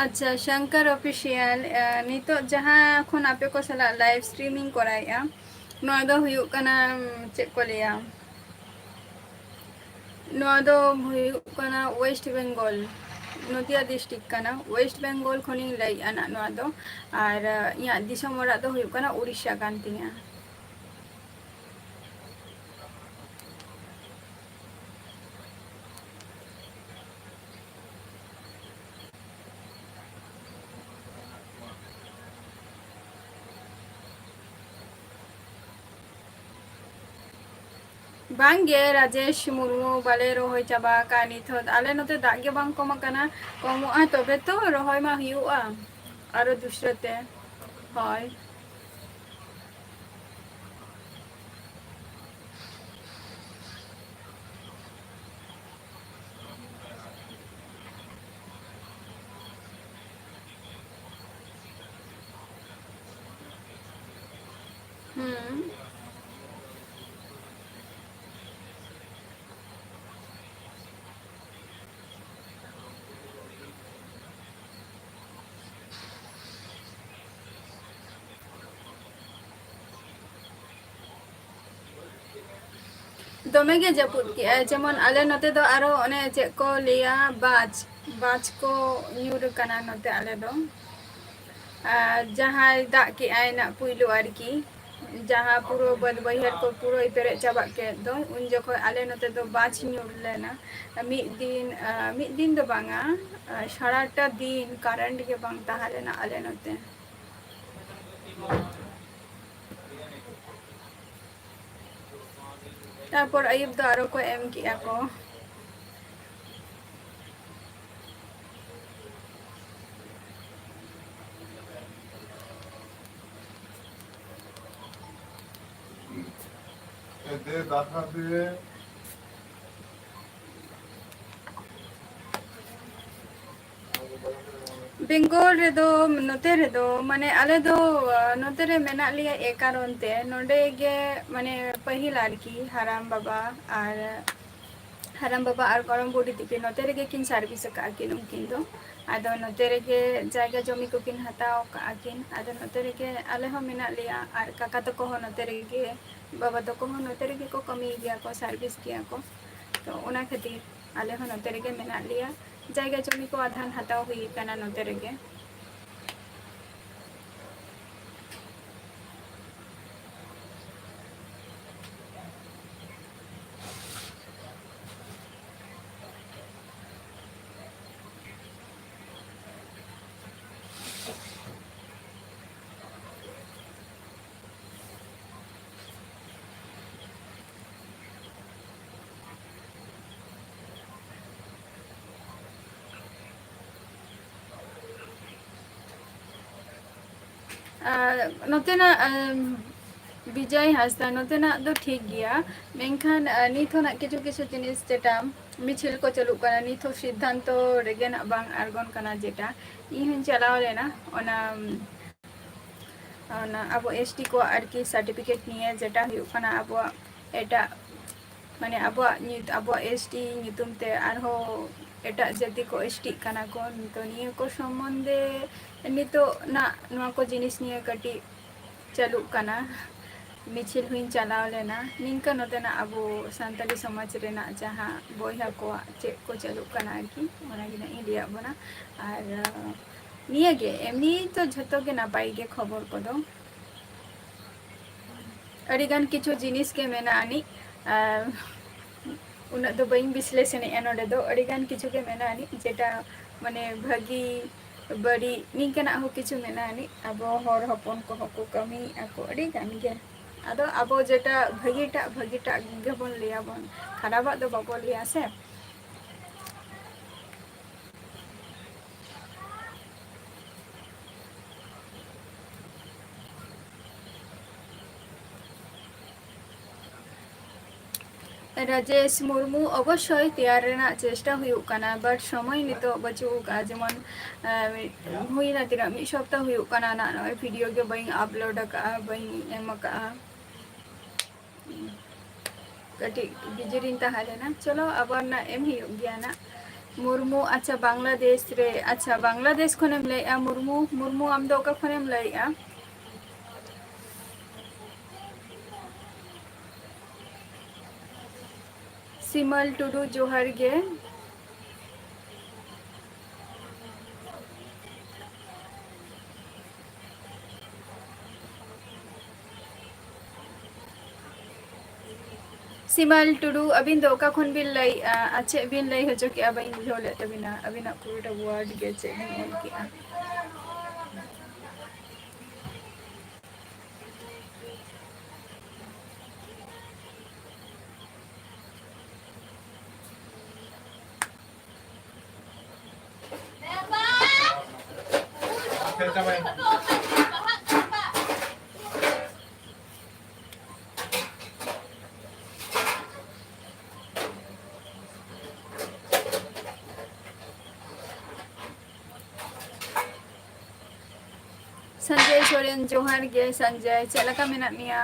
ᱟᱪᱪᱷᱟ, ᱥᱚᱝᱠᱚᱨ ᱚᱯᱷᱤᱥᱤᱭᱟᱞ, ᱮ, ᱱᱤᱛᱚᱜ ᱡᱟᱦᱟᱸ ᱠᱷᱚᱱ ᱟᱯᱮ ᱠᱚ ᱥᱟᱞᱟᱜ ᱞᱟᱭᱤᱵᱷ ᱥᱴᱨᱤᱢᱤᱝ ᱠᱚᱨᱟᱣᱮᱫᱼᱟ, ᱱᱚᱣᱟ ᱫᱚ ᱦᱩᱭᱩᱜ ᱠᱟᱱᱟ, ᱩᱢ, ᱪᱮᱫ ᱠᱚ ᱞᱟᱹᱭᱟ, ᱱᱚᱣᱟ ᱫᱚ ᱦᱩᱭᱩᱜ ᱠᱟᱱᱟ ᱳᱭᱮᱥᱴ ᱵᱮᱝᱜᱚᱞ, ᱱᱚᱫᱤᱭᱟ ᱰᱤᱥᱴᱨᱤᱠᱴ ᱠᱟᱱᱟ᱾ ᱳᱭᱮᱥᱴ ᱵᱮᱝᱜᱚᱞ ᱠᱷᱚᱱᱤᱧ ᱞᱟᱹᱭᱮᱫᱼᱟ ᱱᱟᱜ ᱱᱚᱣᱟ ᱫᱚ, ᱟᱨ, ᱮ, ᱤᱧᱟᱹᱜ ᱫᱤᱥᱚᱢ ᱚᱲᱟᱜ ᱫᱚ ᱦᱩᱭᱩᱜ ᱠᱟᱱᱟ ᱩᱲᱤᱥᱥᱟ ᱠᱟᱱ ᱛᱤᱧᱟᱹ᱾ ᱵᱟᱝᱜᱮ ᱨᱟᱡᱮᱥ ᱢᱩᱨᱢᱩ, ᱵᱟᱞᱮ ᱨᱚᱦᱚᱭ ᱪᱟᱵᱟ ᱟᱠᱟᱫ ᱱᱤᱛ ᱦᱚᱸ᱾ ᱟᱞᱮ ᱱᱚᱛᱮ ᱫᱟᱜ ᱜᱮ ᱵᱟᱝ ᱠᱚᱢ ᱟᱠᱟᱱᱟ, ᱠᱚᱢᱚᱜᱼᱟ ᱛᱚᱵᱮ ᱛᱚ ᱨᱚᱦᱚᱭ ᱢᱟ ᱦᱩᱭᱩᱜᱼᱟ ᱟᱨᱚ ᱫᱩᱥᱨᱟᱹ ᱛᱮ᱾ ᱦᱳᱭ᱾ ᱦᱩᱸ᱾ ᱫᱚᱢᱮ ᱜᱮ ᱡᱟᱹᱯᱩᱫ ᱠᱮᱜᱼᱟᱭ, ᱡᱮᱢᱚᱱ ᱟᱞᱮ ᱱᱚᱛᱮ ᱫᱚ ᱟᱨᱚ ᱚᱱᱮ ᱪᱮᱫ ᱠᱚ ᱞᱟᱹᱭᱟ, ᱵᱟᱡᱽ, ᱵᱟᱡᱽ ᱠᱚ ᱧᱩᱨ ᱟᱠᱟᱱᱟ ᱱᱚᱛᱮ ᱟᱞᱮ ᱫᱚ᱾ ᱟᱨ ᱡᱟᱦᱟᱸᱭ ᱫᱟᱜ ᱠᱮᱜᱼᱟᱭ ᱱᱟᱜ ᱯᱩᱭᱞᱩ ᱟᱨᱠᱤ, ᱡᱟᱦᱟᱸ ᱯᱩᱨᱟᱹ ᱵᱟᱹᱫᱽ ᱵᱟᱹᱭᱦᱟᱹᱲ ᱠᱚ ᱯᱩᱨᱟᱹᱭ ᱯᱮᱨᱮᱡ ᱪᱟᱵᱟᱜ ᱠᱮᱫ ᱫᱚ, ᱩᱱ ᱡᱚᱠᱷᱚᱱ ᱟᱞᱮ ᱱᱚᱛᱮ ᱫᱚ ᱵᱟᱡᱽ ᱧᱩᱨ ᱞᱮᱱᱟ᱾ ᱢᱤᱫ ᱫᱤᱱ, ᱟ, ᱢᱤᱫ ᱫᱤᱱ ᱫᱚ ᱵᱟᱝᱟ, ᱟ, ᱥᱟᱨᱟᱴᱟ ᱫᱤᱱ ᱠᱟᱨᱮᱱᱴ ᱜᱮ ᱵᱟᱝ ᱛᱟᱦᱮᱸ ᱞᱮᱱᱟ ᱟᱞᱮ ᱱᱚᱛᱮ᱾ ᱛᱟᱨᱯᱚᱨ ᱟᱹᱭᱩᱵ ᱫᱚ ᱟᱨᱚ ᱠᱚ ᱮᱢ ᱠᱮᱜᱼᱟ ᱠᱚ᱾ ᱮ ᱫᱮ ᱫᱟᱠᱟ ᱫᱮ᱾ ᱵᱮᱝᱜᱚᱞ ᱨᱮᱫᱚ, ᱱᱚᱛᱮ ᱨᱮᱫᱚ, ᱢᱟᱱᱮ, ᱟᱞᱮ ᱫᱚ, ᱟ, ᱱᱚᱛᱮ ᱨᱮ ᱢᱮᱱᱟᱜ ᱞᱮᱭᱟ ᱮ ᱠᱟᱨᱚᱱ ᱛᱮ, ᱱᱚᱰᱮ ᱜᱮ, ᱢᱟᱱᱮ, ᱯᱟᱹᱦᱤᱞ ᱟᱨᱠᱤ ᱦᱟᱲᱟᱢ ᱵᱟᱵᱟ ᱟᱨ, ᱦᱟᱲᱟᱢ ᱵᱟᱵᱟ ᱟᱨ ᱜᱚᱲᱚᱢ ᱵᱩᱰᱷᱤ ᱛᱟᱹᱠᱤᱱ ᱱᱚᱛᱮ ᱨᱮᱜᱮ ᱠᱤᱱ ᱥᱟᱨᱵᱷᱤᱥ ᱟᱠᱟᱫᱼᱟ ᱠᱤᱱ ᱩᱱᱠᱤᱱ ᱫᱚ᱾ ᱟᱫᱚ ᱱᱚᱛᱮ ᱨᱮᱜᱮ ᱡᱟᱭᱜᱟ ᱡᱚᱢᱤ ᱠᱚᱠᱤᱱ ᱦᱟᱛᱟᱣ ᱟᱠᱟᱫᱼᱟ ᱠᱤᱱ᱾ ᱟᱫᱚ ᱱᱚᱛᱮ ᱨᱮᱜᱮ ᱟᱞᱮ ᱦᱚᱸ ᱢᱮᱱᱟᱜ ᱞᱮᱭᱟ, ᱟᱨ ᱠᱟᱠᱟ ᱛᱟᱠᱚ ᱦᱚᱸ ᱱᱚᱛᱮ ᱨᱮᱜᱮ, ᱵᱟᱵᱟ ᱛᱟᱠᱚ ᱦᱚᱸ ᱱᱚᱛᱮ ᱨᱮᱜᱮ ᱠᱚ ᱠᱟᱹᱢᱤᱭ ᱜᱮᱭᱟ ᱠᱚ, ᱥᱟᱨᱵᱷᱤᱥ ᱜᱮᱭᱟ ᱠᱚ᱾ ᱛᱚ, ᱚᱱᱟ ᱠᱷᱟᱹᱛᱤᱨ ᱟᱞᱮ ᱦᱚᱸ ᱱᱚᱛᱮ ᱨᱮᱜᱮ ᱢᱮᱱᱟᱜ ᱞᱮᱭᱟ᱾ ᱡᱟᱭᱜᱟ ᱡᱚᱢᱤ ᱠᱚ ᱟᱫᱷᱟᱱ ᱦᱟᱛᱟᱣ ᱦᱩᱭ ᱟᱠᱟᱱᱟ ᱱᱚᱛᱮ ᱨᱮᱜᱮ᱾ ᱟᱨ ᱱᱚᱛᱮᱱᱟᱜ, ᱟᱢ, ᱵᱤᱡᱚᱭ ᱦᱟᱸᱥᱫᱟ, ᱱᱚᱛᱮᱱᱟᱜ ᱫᱚ ᱴᱷᱤᱠ ᱜᱮᱭᱟ, ᱢᱮᱱᱠᱷᱟᱱ, ᱟ, ᱱᱤᱛ ᱦᱚᱸ ᱱᱟᱜ ᱠᱤᱪᱷᱩ ᱠᱤᱪᱷᱩ ᱡᱤᱱᱤᱥ ᱡᱮᱴᱟ ᱢᱤᱪᱷᱤᱞ ᱠᱚ ᱪᱟᱹᱞᱩᱜ ᱠᱟᱱᱟ, ᱱᱤᱛ ᱦᱚᱸ ᱥᱤᱫᱽᱫᱷᱟᱱᱛᱚ ᱨᱮᱜᱮ ᱱᱟᱜ ᱵᱟᱝ ᱟᱬᱜᱚᱱ ᱠᱟᱱᱟ᱾ ᱡᱮᱴᱟ ᱤᱧ ᱦᱚᱸᱧ ᱪᱟᱞᱟᱣ ᱞᱮᱱᱟ, ᱚᱱᱟ, ᱚᱱᱟ ᱟᱵᱚ ᱮᱥ ᱴᱤ ᱠᱚᱣᱟᱜ ᱟᱨᱠᱤ ᱥᱟᱨᱴᱤᱯᱷᱤᱠᱮᱴ ᱱᱤᱭᱮ ᱡᱮᱴᱟ ᱦᱩᱭᱩᱜ ᱠᱟᱱᱟ, ᱟᱵᱚᱣᱟᱜ ᱮᱴᱟᱜ, ᱢᱟᱱᱮ, ᱟᱵᱚᱣᱟᱜ ᱧᱩᱛ-, ᱟᱵᱚᱣᱟᱜ ᱮᱥ ᱴᱤ ᱧᱩᱛᱩᱢ ᱛᱮ ᱟᱨᱦᱚᱸ ᱮᱴᱟᱜ ᱡᱟᱹᱛᱤ ᱠᱚ ᱮᱥ ᱴᱤᱜ ᱠᱟᱱᱟ ᱠᱚ᱾ ᱛᱚ, ᱱᱤᱭᱟᱹ ᱠᱚ ᱥᱚᱢᱵᱚᱱᱫᱷᱮ ᱱᱤᱛᱚᱜ ᱱᱟᱜ ᱱᱚᱣᱟ ᱠᱚ ᱡᱤᱱᱤᱥ ᱱᱤᱭᱮ ᱠᱟᱹᱴᱤᱡ ᱪᱟᱹᱞᱩᱜ ᱠᱟᱱᱟ᱾ ᱢᱤᱪᱷᱤᱞ ᱦᱚᱸᱧ ᱪᱟᱞᱟᱣ ᱞᱮᱱᱟ᱾ ᱱᱤᱝᱠᱟᱹ ᱱᱚᱛᱮᱱᱟᱜ ᱟᱵᱚ ᱥᱟᱱᱛᱟᱲᱤ ᱥᱚᱢᱟᱡᱽ ᱨᱮᱱᱟᱜ ᱡᱟᱦᱟᱸ ᱵᱚᱭᱦᱟ ᱠᱚᱣᱟᱜ ᱪᱮᱫ ᱠᱚ ᱪᱟᱹᱞᱩᱜ ᱠᱟᱱᱟ ᱟᱨᱠᱤ, ᱚᱱᱟ ᱜᱮ ᱱᱟᱜ ᱤᱧ ᱞᱟᱹᱭᱟᱫ ᱵᱚᱱᱟ᱾ ᱟᱨ, ᱟᱸ, ᱱᱤᱭᱟᱹ ᱜᱮ, ᱮᱢᱱᱤ ᱛᱚ ᱡᱷᱚᱛᱚ ᱜᱮ ᱱᱟᱯᱟᱭ ᱜᱮ ᱠᱷᱚᱵᱚᱨ ᱠᱚᱫᱚ᱾ ᱟᱹᱰᱤᱜᱟᱱ ᱠᱤᱪᱷᱩ ᱡᱤᱱᱤᱥ ᱜᱮ ᱢᱮᱱᱟᱜ ᱟᱹᱱᱤᱡ, ᱟᱨ ᱩᱱᱟᱹᱜ ᱫᱚ ᱵᱟᱹᱧ ᱵᱤᱥᱞᱮᱥᱚᱱᱮᱜᱼᱟ ᱱᱚᱰᱮ ᱫᱚ᱾ ᱟᱹᱰᱤᱜᱟᱱ ᱠᱤᱪᱷᱩ ᱜᱮ ᱢᱮᱱᱟᱜ ᱟᱹᱱᱤᱡ, ᱡᱮᱴᱟ ᱢᱟᱱᱮ ᱵᱷᱟᱹᱜᱤ ᱵᱟᱹᱲᱤᱡ ᱱᱤᱝᱠᱟᱹᱱᱟᱜ ᱦᱚᱸ ᱠᱤᱪᱷᱩ ᱢᱮᱱᱟᱜ ᱟᱹᱱᱤᱡ᱾ ᱟᱵᱚ ᱦᱚᱲ ᱦᱚᱯᱚᱱ ᱠᱚᱦᱚᱸ ᱠᱚ ᱠᱟᱹᱢᱤᱭᱮᱫᱼᱟ ᱠᱚ ᱟᱹᱰᱤ ᱜᱟᱱ ᱜᱮ᱾ ᱟᱫᱚ ᱟᱵᱚ ᱡᱮᱴᱟ ᱵᱷᱟᱹᱜᱤᱴᱟᱜ, ᱵᱷᱟᱹᱜᱤᱴᱟᱜ ᱜᱮᱵᱚᱱ ᱞᱟᱹᱭᱟᱵᱚᱱ, ᱠᱷᱟᱨᱟᱯᱟᱜ ᱫᱚ ᱵᱟᱵᱚ ᱞᱟᱹᱭᱟ ᱥᱮ᱾ ᱨᱟᱡᱮᱥ ᱢᱩᱨᱢᱩ, ᱚᱵᱚᱥᱥᱳᱭ ᱛᱮᱭᱟᱨ ᱨᱮᱱᱟᱜ ᱪᱮᱥᱴᱟ ᱦᱩᱭᱩᱜ ᱠᱟᱱᱟ, but ᱥᱚᱢᱚᱭ ᱱᱤᱛᱚᱜ ᱵᱟᱹᱪᱩᱜ ᱟᱠᱟᱫᱼᱟ᱾ ᱡᱮᱢᱚᱱ, ᱟᱸ, ᱢᱤᱫ, ᱦᱩᱭᱱᱟ ᱛᱤᱱᱟᱹᱜ, ᱢᱤᱫ ᱥᱚᱯᱛᱟᱦ ᱦᱩᱭᱩᱜ ᱠᱟᱱᱟ ᱱᱟᱜ ᱱᱚᱜᱼᱚᱭ ᱵᱷᱤᱰᱤᱭᱳ ᱜᱮ ᱵᱟᱹᱧ ᱟᱯᱞᱳᱰ ᱟᱠᱟᱫᱼᱟ, ᱵᱟᱹᱧ ᱮᱢ ᱟᱠᱟᱫᱼᱟ᱾ ᱠᱟᱹᱴᱤᱡ ᱵᱤᱡᱤ ᱨᱤᱧ ᱛᱟᱦᱮᱸ ᱞᱮᱱᱟ᱾ ᱪᱚᱞᱚ, ᱟᱵᱟᱨ ᱱᱟᱜ ᱮᱢ ᱦᱩᱭᱩᱜ ᱜᱮᱭᱟ ᱱᱟᱜ᱾ ᱢᱩᱨᱢᱩ, ᱟᱪᱪᱷᱟ, ᱵᱟᱝᱞᱟᱫᱮᱥ ᱨᱮ, ᱟᱪᱪᱷᱟ, ᱵᱟᱝᱞᱟᱫᱮᱥ ᱠᱷᱚᱱᱮᱢ ᱞᱟᱹᱭᱮᱜᱼᱟ ᱢᱩᱨᱢᱩ? ᱢᱩᱨᱢᱩ, ᱟᱢ ᱫᱚ ᱚᱠᱟ ᱠᱷᱚᱱᱮᱢ ᱞᱟᱹᱭᱮᱜᱼᱟ? ᱥᱤᱢᱟᱞ ᱴᱩᱰᱩ, ᱡᱚᱦᱟᱨ ᱜᱮ᱾ ᱥᱤᱢᱟᱞ ᱴᱩᱰᱩ, ᱟᱹᱵᱤᱱ ᱫᱚ ᱚᱠᱟ ᱠᱷᱚᱱ ᱵᱤᱱ ᱞᱟᱹᱭᱮᱜᱼᱟ? ᱟᱨ ᱪᱮᱫ ᱵᱤᱱ ᱞᱟᱹᱭ ᱦᱚᱪᱚ ᱠᱮᱜᱼᱟ? ᱵᱟᱹᱧ ᱵᱩᱡᱷᱟᱹᱣ ᱞᱮᱫ ᱛᱟᱹᱵᱤᱱᱟ᱾ ᱟᱹᱵᱤᱱᱟᱜ ᱯᱩᱨᱟᱹᱴᱟ ᱣᱟᱨᱰ ᱜᱮ ᱪᱮᱫ ᱵᱤᱱ ᱚᱞ ᱠᱮᱜᱼᱟ? ᱥᱚᱧᱡᱚᱭ ᱥᱚᱨᱮᱱ, ᱡᱚᱦᱟᱨ ᱜᱮ ᱥᱚᱧᱡᱚᱭ, ᱪᱮᱫ ᱞᱮᱠᱟ ᱢᱮᱱᱟᱜ ᱢᱮᱭᱟ?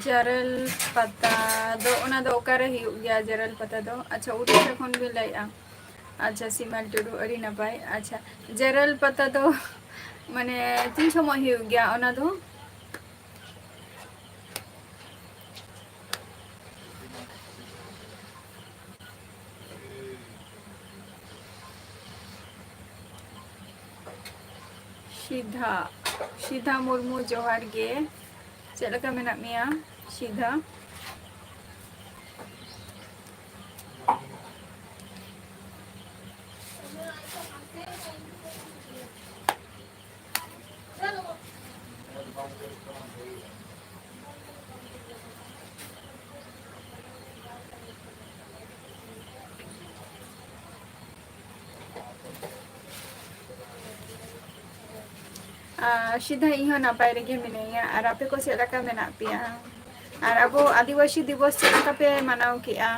ᱡᱟᱨᱮᱞ ᱯᱟᱛᱟ ᱫᱚ, ᱚᱱᱟ ᱫᱚ ᱚᱠᱟᱨᱮ ᱦᱩᱭᱩᱜ ᱜᱮᱭᱟ ᱡᱟᱨᱮᱞ ᱯᱟᱛᱟ ᱫᱚ? ᱟᱪᱪᱷᱟ, ᱩᱲᱤᱥᱥᱟ ᱠᱷᱚᱱ ᱵᱤᱱ ᱞᱟᱹᱭᱮᱜᱼᱟ᱾ ᱟᱪᱪᱷᱟ, ᱥᱤᱢᱟᱞ ᱴᱩᱰᱩ, ᱟᱹᱰᱤ ᱱᱟᱯᱟᱭ᱾ ᱟᱪᱪᱷᱟ, ᱡᱟᱨᱮᱞ ᱯᱟᱛᱟ ᱫᱚ ᱢᱟᱱᱮ ᱛᱤᱱ ᱥᱚᱢᱚᱭ ᱦᱩᱭᱩᱜ ᱜᱮᱭᱟ ᱚᱱᱟ ᱫᱚ? ᱥᱤᱫᱷᱟ, ᱥᱤᱫᱷᱟ ᱢᱩᱨᱢᱩ, ᱡᱚᱦᱟᱨ ᱜᱮ᱾ ᱪᱮᱫ ᱞᱮᱠᱟ ᱢᱮᱱᱟᱜ ᱢᱮᱭᱟ, ᱥᱤᱫᱷᱟ? ᱟᱨ ᱥᱤᱫᱷᱟ, ᱤᱧ ᱦᱚᱸ ᱱᱟᱯᱟᱭ ᱨᱮᱜᱮ ᱢᱤᱱᱟᱹᱧᱟ᱾ ᱟᱨ ᱟᱯᱮ ᱠᱚ ᱪᱮᱫ ᱞᱮᱠᱟ ᱢᱮᱱᱟᱜ ᱯᱮᱭᱟ? ᱟᱨ ᱟᱵᱚ ᱟᱹᱫᱤᱵᱟᱹᱥᱤ ᱫᱤᱵᱚᱥ ᱪᱮᱫ ᱞᱮᱠᱟ ᱯᱮ ᱢᱟᱱᱟᱣ ᱠᱮᱜᱼᱟ?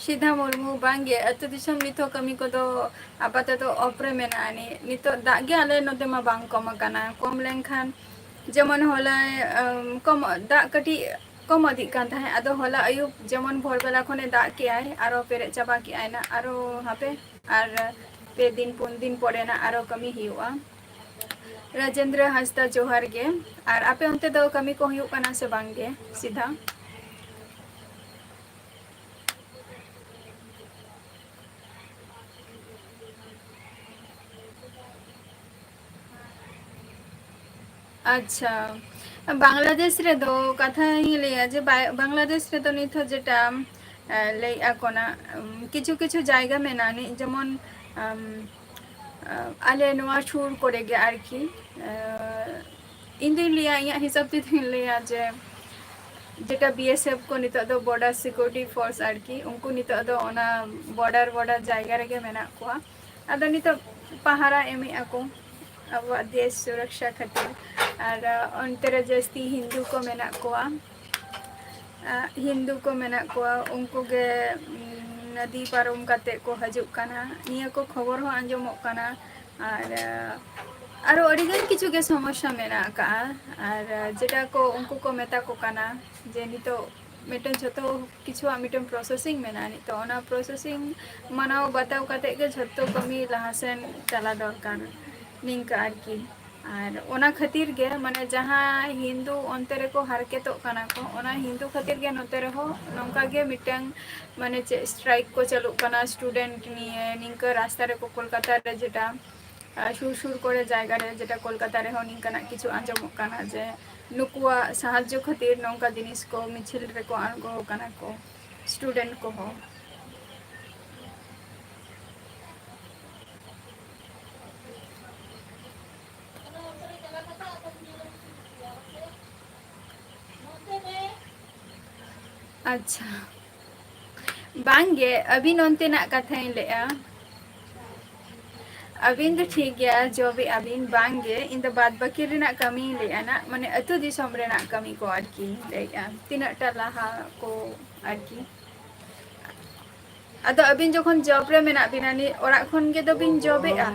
ᱥᱤᱫᱷᱟ ᱢᱩᱨᱢᱩ, ᱵᱟᱝᱜᱮ, ᱟᱹᱛᱩ ᱫᱤᱥᱚᱢ ᱱᱤᱛ ᱦᱚᱸ ᱠᱟᱹᱢᱤ ᱠᱚᱫᱚ ᱟᱯᱟᱛᱚᱛᱚ off ᱨᱮ ᱢᱮᱱᱟᱜᱼᱟ᱾ ᱱᱤ-, ᱱᱤᱛᱚᱜ ᱫᱟᱜ ᱜᱮ ᱟᱞᱮ ᱱᱚᱛᱮ ᱢᱟ ᱵᱟᱝ ᱠᱚᱢ ᱟᱠᱟᱱᱟ᱾ ᱠᱚᱢ ᱞᱮᱱᱠᱷᱟᱱ, ᱡᱮᱢᱚᱱ ᱦᱚᱞᱟᱭ, ᱟᱢ, ᱠᱚᱢ, ᱫᱟᱜ ᱠᱟᱹᱴᱤᱡ ᱠᱚᱢ ᱤᱫᱤᱜ ᱠᱟᱱ ᱛᱟᱦᱮᱸᱫ, ᱟᱫᱚ ᱦᱚᱞᱟ ᱟᱹᱭᱩᱵ ᱡᱮᱢᱚᱱ ᱵᱷᱳᱨ ᱵᱮᱞᱟ ᱠᱷᱚᱱᱮ ᱫᱟᱜ ᱠᱮᱜᱼᱟᱭ, ᱟᱨᱚ ᱯᱮᱨᱮᱡ ᱪᱟᱵᱟ ᱠᱮᱜᱼᱟᱭ ᱱᱟᱜ, ᱟᱨᱚ ᱦᱟᱯᱮ ᱟᱨ ᱯᱮ ᱫᱤᱱ ᱯᱩᱱ ᱫᱤᱱ ᱯᱚᱨᱮ ᱱᱟᱜ ᱟᱨᱚ ᱠᱟᱹᱢᱤ ᱦᱩᱭᱩᱜᱼᱟ᱾ ᱨᱟᱡᱮᱱᱫᱨᱚ ᱦᱟᱸᱥᱫᱟ, ᱡᱚᱦᱟᱨ ᱜᱮ᱾ ᱟᱨ ᱟᱯᱮ ᱚᱱᱛᱮ ᱫᱚ ᱠᱟᱹᱢᱤ ᱠᱚ ᱦᱩᱭᱩᱜ ᱠᱟᱱᱟ ᱥᱮ ᱵᱟᱝ ᱜᱮ, ᱥᱤᱫᱷᱟ? ᱟᱪᱪᱷᱟ, ᱵᱟᱝᱞᱟᱫᱮᱥ ᱨᱮᱫᱚ ᱠᱟᱛᱷᱟᱧ ᱞᱟᱹᱭᱟ ᱡᱮ ᱵᱟᱭ-, ᱵᱟᱝᱞᱟᱫᱮᱥ ᱨᱮᱫᱚ ᱱᱤᱛ ᱦᱚᱸ ᱡᱮᱴᱟ, ᱮ, ᱞᱟᱹᱭᱮᱫᱼᱟ ᱠᱚ ᱱᱟ, ᱩᱢ, ᱠᱤᱪᱷᱩ ᱠᱤᱪᱷᱩ ᱡᱟᱭᱜᱟ ᱢᱮᱱᱟᱜᱼᱟ ᱱᱤᱡ, ᱡᱮᱢᱚᱱ, ᱟᱢ, ᱟ, ᱟᱞᱮ ᱱᱚᱣᱟ ᱥᱩᱨ ᱠᱚᱨᱮ ᱜᱮ ᱟᱨᱠᱤ, ᱮ, ᱤᱧ ᱫᱩᱧ ᱞᱟᱹᱭᱟ, ᱤᱧᱟᱹᱜ ᱦᱤᱥᱟᱹᱵ ᱛᱮᱫᱚᱧ ᱞᱟᱹᱭᱟ ᱡᱮ ᱡᱮᱴᱟ BSF ᱠᱚ ᱱᱤᱛᱚᱜ ᱫᱚ Border Security Force ᱟᱨᱠᱤ, ᱩᱱᱠᱩ ᱱᱤᱛᱚᱜ ᱫᱚ ᱚᱱᱟ border, border ᱡᱟᱭᱜᱟ ᱨᱮᱜᱮ ᱢᱮᱱᱟᱜ ᱠᱚᱣᱟ᱾ ᱟᱫᱚ ᱱᱤᱛᱚᱜ ᱯᱟᱦᱟᱨᱟ ᱮᱢᱮᱫ ᱟᱠᱚ᱾ ᱟᱵᱚᱣᱟᱜ ᱫᱮᱥ ᱥᱩᱨᱚᱠᱥᱟ ᱠᱷᱟᱹᱛᱤᱨ᱾ ᱟᱨ, ᱟ, ᱚᱱᱛᱮ ᱨᱮ ᱡᱟᱹᱥᱛᱤ ᱦᱤᱱᱫᱩ ᱠᱚ ᱢᱮᱱᱟᱜ ᱠᱚᱣᱟ᱾ ᱟ, ᱦᱤᱱᱫᱩ ᱠᱚ ᱢᱮᱱᱟᱜ ᱠᱚᱣᱟ, ᱩᱱᱠᱩ ᱜᱮ, ᱩᱸ, ᱱᱚᱫᱤ ᱯᱟᱨᱚᱢ ᱠᱟᱛᱮ ᱠᱚ ᱦᱤᱡᱩᱜ ᱠᱟᱱᱟ᱾ ᱱᱤᱭᱟᱹ ᱠᱚ ᱠᱷᱚᱵᱚᱨ ᱦᱚᱸ ᱟᱸᱡᱚᱢᱚᱜ ᱠᱟᱱᱟ᱾ ᱟᱨ, ᱟ, ᱟᱨᱚ ᱟᱹᱰᱤ ᱜᱟᱱ ᱠᱤᱪᱷᱩ ᱜᱮ ᱥᱚᱢᱚᱥᱥᱟ ᱢᱮᱱᱟᱜ ᱟᱠᱟᱜᱼᱟ᱾ ᱟᱨ, ᱟ, ᱡᱮᱴᱟ ᱠᱚ ᱩᱱᱠᱩ ᱠᱚ ᱢᱮᱛᱟ ᱠᱚ ᱠᱟᱱᱟ ᱡᱮ ᱱᱤᱛᱚᱜ ᱢᱤᱫᱴᱮᱱ ᱡᱷᱚᱛᱚ ᱠᱤᱪᱷᱩᱣᱟᱜ ᱢᱤᱫᱴᱮᱱ processing ᱢᱮᱱᱟᱜᱼᱟ᱾ ᱱᱤᱛᱚᱜ ᱚᱱᱟ processing ᱢᱟᱱᱟᱣ ᱵᱟᱛᱟᱣ ᱠᱟᱛᱮ ᱜᱮ ᱡᱷᱚᱛᱚ ᱠᱟᱹᱢᱤ ᱞᱟᱦᱟ ᱥᱮᱱ ᱪᱟᱞᱟᱣ ᱫᱚᱨᱠᱟᱨ, ᱱᱤᱝᱠᱟᱹ ᱟᱨᱠᱤ᱾ ᱟᱨ ᱚᱱᱟ ᱠᱷᱟᱹᱛᱤᱨ ᱜᱮ, ᱢᱟᱱᱮ, ᱡᱟᱦᱟᱸ ᱦᱤᱱᱫᱩ ᱚᱱᱛᱮ ᱨᱮᱠᱚ ᱦᱟᱨᱠᱮᱛᱚᱜ ᱠᱟᱱᱟ ᱠᱚ, ᱚᱱᱟ ᱦᱤᱱᱫᱩ ᱠᱷᱟᱹᱛᱤᱨ ᱜᱮ ᱱᱚᱛᱮ ᱨᱮᱦᱚᱸ ᱱᱚᱝᱠᱟ ᱜᱮ ᱢᱤᱫᱴᱟᱝ, ᱢᱟᱱᱮ, ᱪᱮᱫ strike ᱠᱚ ᱪᱟᱹᱞᱩᱜ ᱠᱟᱱᱟ student ᱱᱤᱭᱮ, ᱱᱤᱝᱠᱟᱹ ᱨᱟᱥᱛᱟ ᱨᱮᱠᱚ, ᱠᱳᱞᱠᱟᱛᱟ ᱨᱮ ᱡᱮᱴᱟ, ᱟᱨ ᱥᱩᱨ ᱥᱩᱨ ᱠᱚᱨᱮ ᱡᱟᱭᱜᱟ ᱨᱮ, ᱡᱮᱴᱟ ᱠᱳᱞᱠᱟᱛᱟ ᱨᱮᱦᱚᱸ ᱱᱤᱝᱠᱟᱱᱟᱜ ᱠᱤᱪᱷᱩ ᱟᱸᱡᱚᱢᱚᱜ ᱠᱟᱱᱟ ᱡᱮ ᱱᱩᱠᱩᱣᱟᱜ ᱥᱟᱦᱟᱡᱽᱡᱚ ᱠᱷᱟᱹᱛᱤᱨ ᱱᱚᱝᱠᱟ ᱡᱤᱱᱤᱥ ᱠᱚ, ᱢᱤᱪᱷᱤᱞ ᱨᱮᱠᱚ ᱟᱬᱜᱚ ᱟᱠᱟᱱᱟ ᱠᱚ student ᱠᱚᱦᱚᱸ᱾ ᱟᱪᱪᱷᱟ, ᱵᱟᱝᱜᱮ, ᱟᱹᱵᱤᱱ ᱚᱱᱛᱮᱱᱟᱜ ᱠᱟᱛᱷᱟᱧ ᱞᱟᱹᱭᱟ᱾ ᱟᱹᱵᱤᱱ ᱫᱚ ᱴᱷᱤᱠ ᱜᱮᱭᱟ, job ᱮᱜᱼᱟ ᱵᱤᱱ, ᱵᱟᱝᱜᱮ, ᱤᱧ ᱫᱚ ᱵᱟᱫ ᱵᱟᱹᱠᱤ ᱨᱮᱱᱟᱜ ᱠᱟᱹᱢᱤᱧ ᱞᱟᱹᱭᱟ ᱱᱟᱜ, ᱢᱟᱱᱮ, ᱟᱹᱛᱩ ᱫᱤᱥᱚᱢ ᱨᱮᱱᱟᱜ ᱠᱟᱹᱢᱤ ᱠᱚ ᱟᱨᱠᱤ ᱞᱟᱹᱭᱮᱜᱼᱟ, ᱛᱤᱱᱟᱹᱜ ᱴᱟ ᱞᱟᱦᱟ ᱠᱚ ᱟᱨᱠᱤ᱾ ᱟᱫᱚ ᱟᱹᱵᱤᱱ ᱡᱚᱠᱷᱚᱱ job ᱨᱮ ᱢᱮᱱᱟᱜ ᱵᱤᱱᱟ, ᱱᱤ-, ᱚᱲᱟᱜ ᱠᱷᱚᱱ ᱜᱮ ᱫᱚᱵᱤᱱ job ᱮᱜᱼᱟ?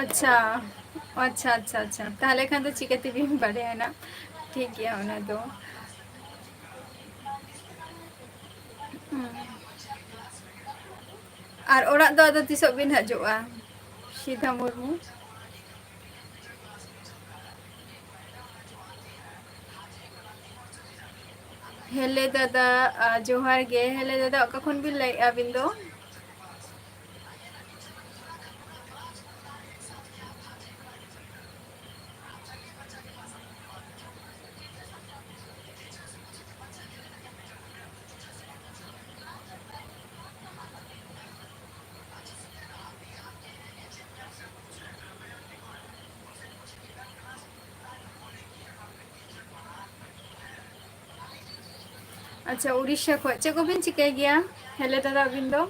ᱟᱪᱪᱷᱟ, ᱟᱪᱪᱷᱟ, ᱟᱪᱪᱷᱟ, ᱟᱪᱪᱷᱟ᱾ ᱛᱟᱦᱞᱮ ᱠᱷᱟᱱ ᱫᱚ ᱪᱤᱠᱟᱹ ᱛᱮᱵᱤᱱ ᱵᱟᱲᱟᱭᱟ ᱱᱟᱜ? ᱴᱷᱤᱠ ᱜᱮᱭᱟ, ᱚᱱᱟ ᱫᱚ᱾ ᱦᱩᱸ᱾ ᱟᱨ ᱚᱲᱟᱜ ᱫᱚ ᱟᱫᱚ ᱛᱤᱥᱚᱜ ᱵᱤᱱ ᱦᱤᱡᱩᱜᱼᱟ, ᱥᱤᱫᱷᱟ ᱢᱩᱨᱢᱩ? ᱦᱮᱞᱮ ᱫᱟᱫᱟ, ᱟ, ᱡᱚᱦᱟᱨ ᱜᱮ᱾ ᱦᱮᱞᱮ ᱫᱟᱫᱟ, ᱚᱠᱟ ᱠᱷᱚᱱ ᱵᱤᱱ ᱞᱟᱹᱭᱮᱫᱼᱟ ᱟᱹᱵᱤᱱ ᱫᱚ? ᱟᱪᱪᱷᱟ, ᱩᱲᱤᱥᱥᱟ ᱠᱷᱚᱱ᱾ ᱪᱮᱫ ᱠᱚᱵᱤᱱ ᱪᱤᱠᱟᱹᱭ ᱜᱮᱭᱟ, ᱦᱮᱞᱮ ᱫᱟᱫᱟ, ᱟᱹᱵᱤᱱ ᱫᱚ?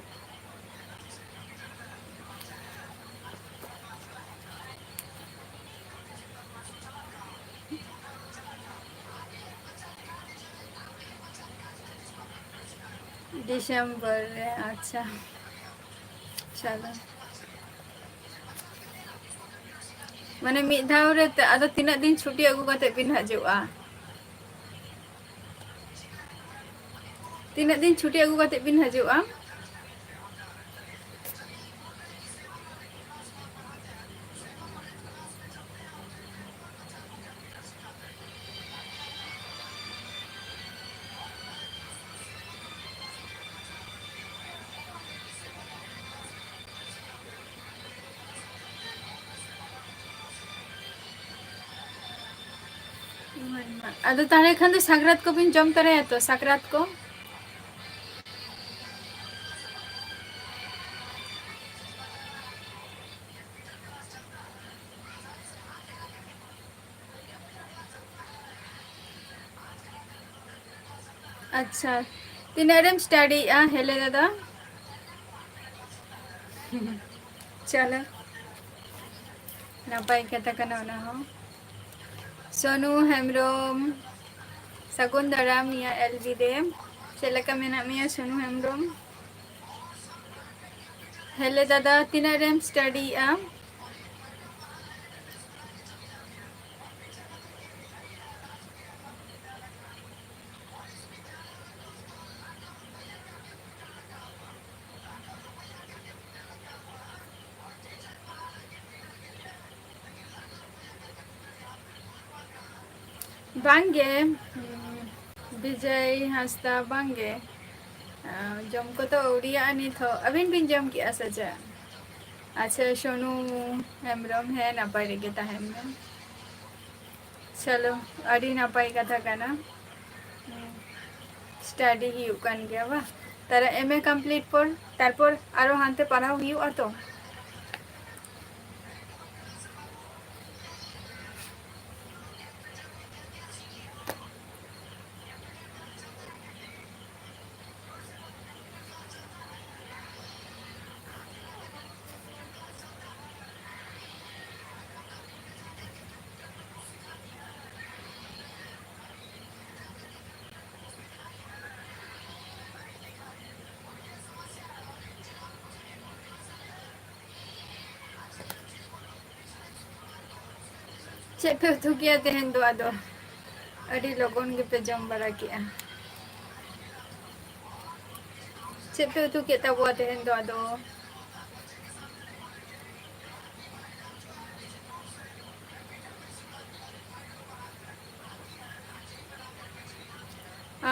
ᱰᱤᱥᱮᱢᱵᱚᱨ ᱨᱮ, ᱟᱪᱪᱷᱟ᱾ ᱪᱚᱞᱚ᱾ ᱢᱟᱱᱮ ᱢᱤᱫ ᱫᱷᱟᱣ ᱨᱮ ᱛᱮ-, ᱟᱫᱚ ᱛᱤᱱᱟᱹᱜ ᱫᱤᱱ ᱪᱷᱩᱴᱤ ᱟᱹᱜᱩ ᱠᱟᱛᱮ ᱵᱤᱱ ᱦᱤᱡᱩᱜᱼᱟ? ᱛᱤᱱᱟᱹᱜ ᱫᱤᱱ ᱪᱷᱩᱴᱤ ᱟᱹᱜᱩ ᱠᱟᱛᱮ ᱵᱤᱱ ᱦᱤᱡᱩᱜᱼᱟ? ᱟᱫᱚ ᱛᱟᱦᱚᱞᱮ ᱠᱷᱟᱱ ᱫᱚ ᱥᱟᱠᱨᱟᱛ ᱠᱚᱵᱤᱱ ᱡᱚᱢ ᱛᱚᱨᱟᱭᱟ ᱛᱚ, ᱥᱟᱠᱨᱟᱛ ᱠᱚ? ᱟᱪᱪᱷᱟ, ᱛᱤᱱᱟᱹᱜ ᱨᱮᱢ ᱥᱴᱟᱰᱤᱭᱮᱜᱼᱟ, ᱦᱮᱞᱮ ᱫᱟᱫᱟ? ᱪᱚᱞᱚ, ᱱᱟᱯᱟᱭ ᱠᱟᱛᱷᱟ ᱠᱟᱱᱟ ᱚᱱᱟ ᱦᱚᱸ᱾ ᱥᱳᱱᱩ ᱦᱮᱢᱵᱨᱚᱢ, ᱥᱟᱹᱜᱩᱱ ᱫᱟᱨᱟᱢ ᱤᱧᱟᱹᱜ ᱮᱞᱵᱤ ᱨᱮ᱾ ᱪᱮᱫ ᱞᱮᱠᱟ ᱢᱮᱱᱟᱜ ᱢᱮᱭᱟ, ᱥᱳᱱᱩ ᱦᱮᱢᱵᱨᱚᱢ? ᱦᱮᱞᱮ ᱫᱟᱫᱟ, ᱛᱤᱱᱟᱹᱜ ᱨᱮᱢ ᱥᱴᱟᱰᱤᱭᱮᱜᱼᱟ? ᱵᱟᱝᱜᱮ, ᱩᱸ, ᱵᱤᱡᱚᱭ ᱦᱟᱸᱥᱫᱟ, ᱵᱟᱝᱜᱮ᱾ ᱟᱸ, ᱡᱚᱢ ᱠᱚᱫᱚ ᱟᱹᱣᱨᱤᱭᱟᱜᱼᱟ ᱱᱤᱛ ᱦᱚᱸ᱾ ᱟᱹᱵᱤᱱ ᱵᱤᱱ ᱡᱚᱢ ᱠᱮᱜᱼᱟ ᱥᱮ ᱪᱮᱫ? ᱟᱪᱪᱷᱟ, ᱥᱳᱱᱩ ᱦᱮᱢᱵᱨᱚᱢ, ᱦᱮᱸ, ᱱᱟᱯᱟᱭ ᱨᱮᱜᱮ ᱛᱟᱦᱮᱱ ᱢᱮ᱾ ᱪᱚᱞᱚ, ᱟᱹᱰᱤ ᱱᱟᱯᱟᱭ ᱠᱟᱛᱷᱟ ᱠᱟᱱᱟ᱾ ᱦᱩᱸ, ᱥᱴᱟᱰᱤ ᱦᱩᱭᱩᱜ ᱠᱟᱱ ᱜᱮᱭᱟ ᱵᱟ? ᱛᱟᱨᱟ ᱮᱢ ᱮ ᱠᱚᱢᱯᱞᱤᱴ ᱯᱚᱨ, ᱛᱟᱨᱯᱚᱨ ᱟᱨᱚ ᱦᱟᱱᱛᱮ ᱯᱟᱲᱦᱟᱣ ᱦᱩᱭᱩᱜᱼᱟ ᱛᱚ? ᱪᱮᱫ ᱯᱮ ᱩᱛᱩ ᱠᱮᱜᱼᱟ ᱛᱮᱦᱮᱧ ᱫᱚ ᱟᱫᱚ? ᱟᱹᱰᱤ ᱞᱚᱜᱚᱱ ᱜᱮᱯᱮ ᱡᱚᱢ ᱵᱟᱲᱟ ᱠᱮᱜᱼᱟ᱾ ᱪᱮᱫ ᱯᱮ ᱩᱛᱩ ᱠᱮᱫ ᱛᱟᱵᱚᱣᱟ ᱛᱮᱦᱮᱧ ᱫᱚ ᱟᱫᱚ?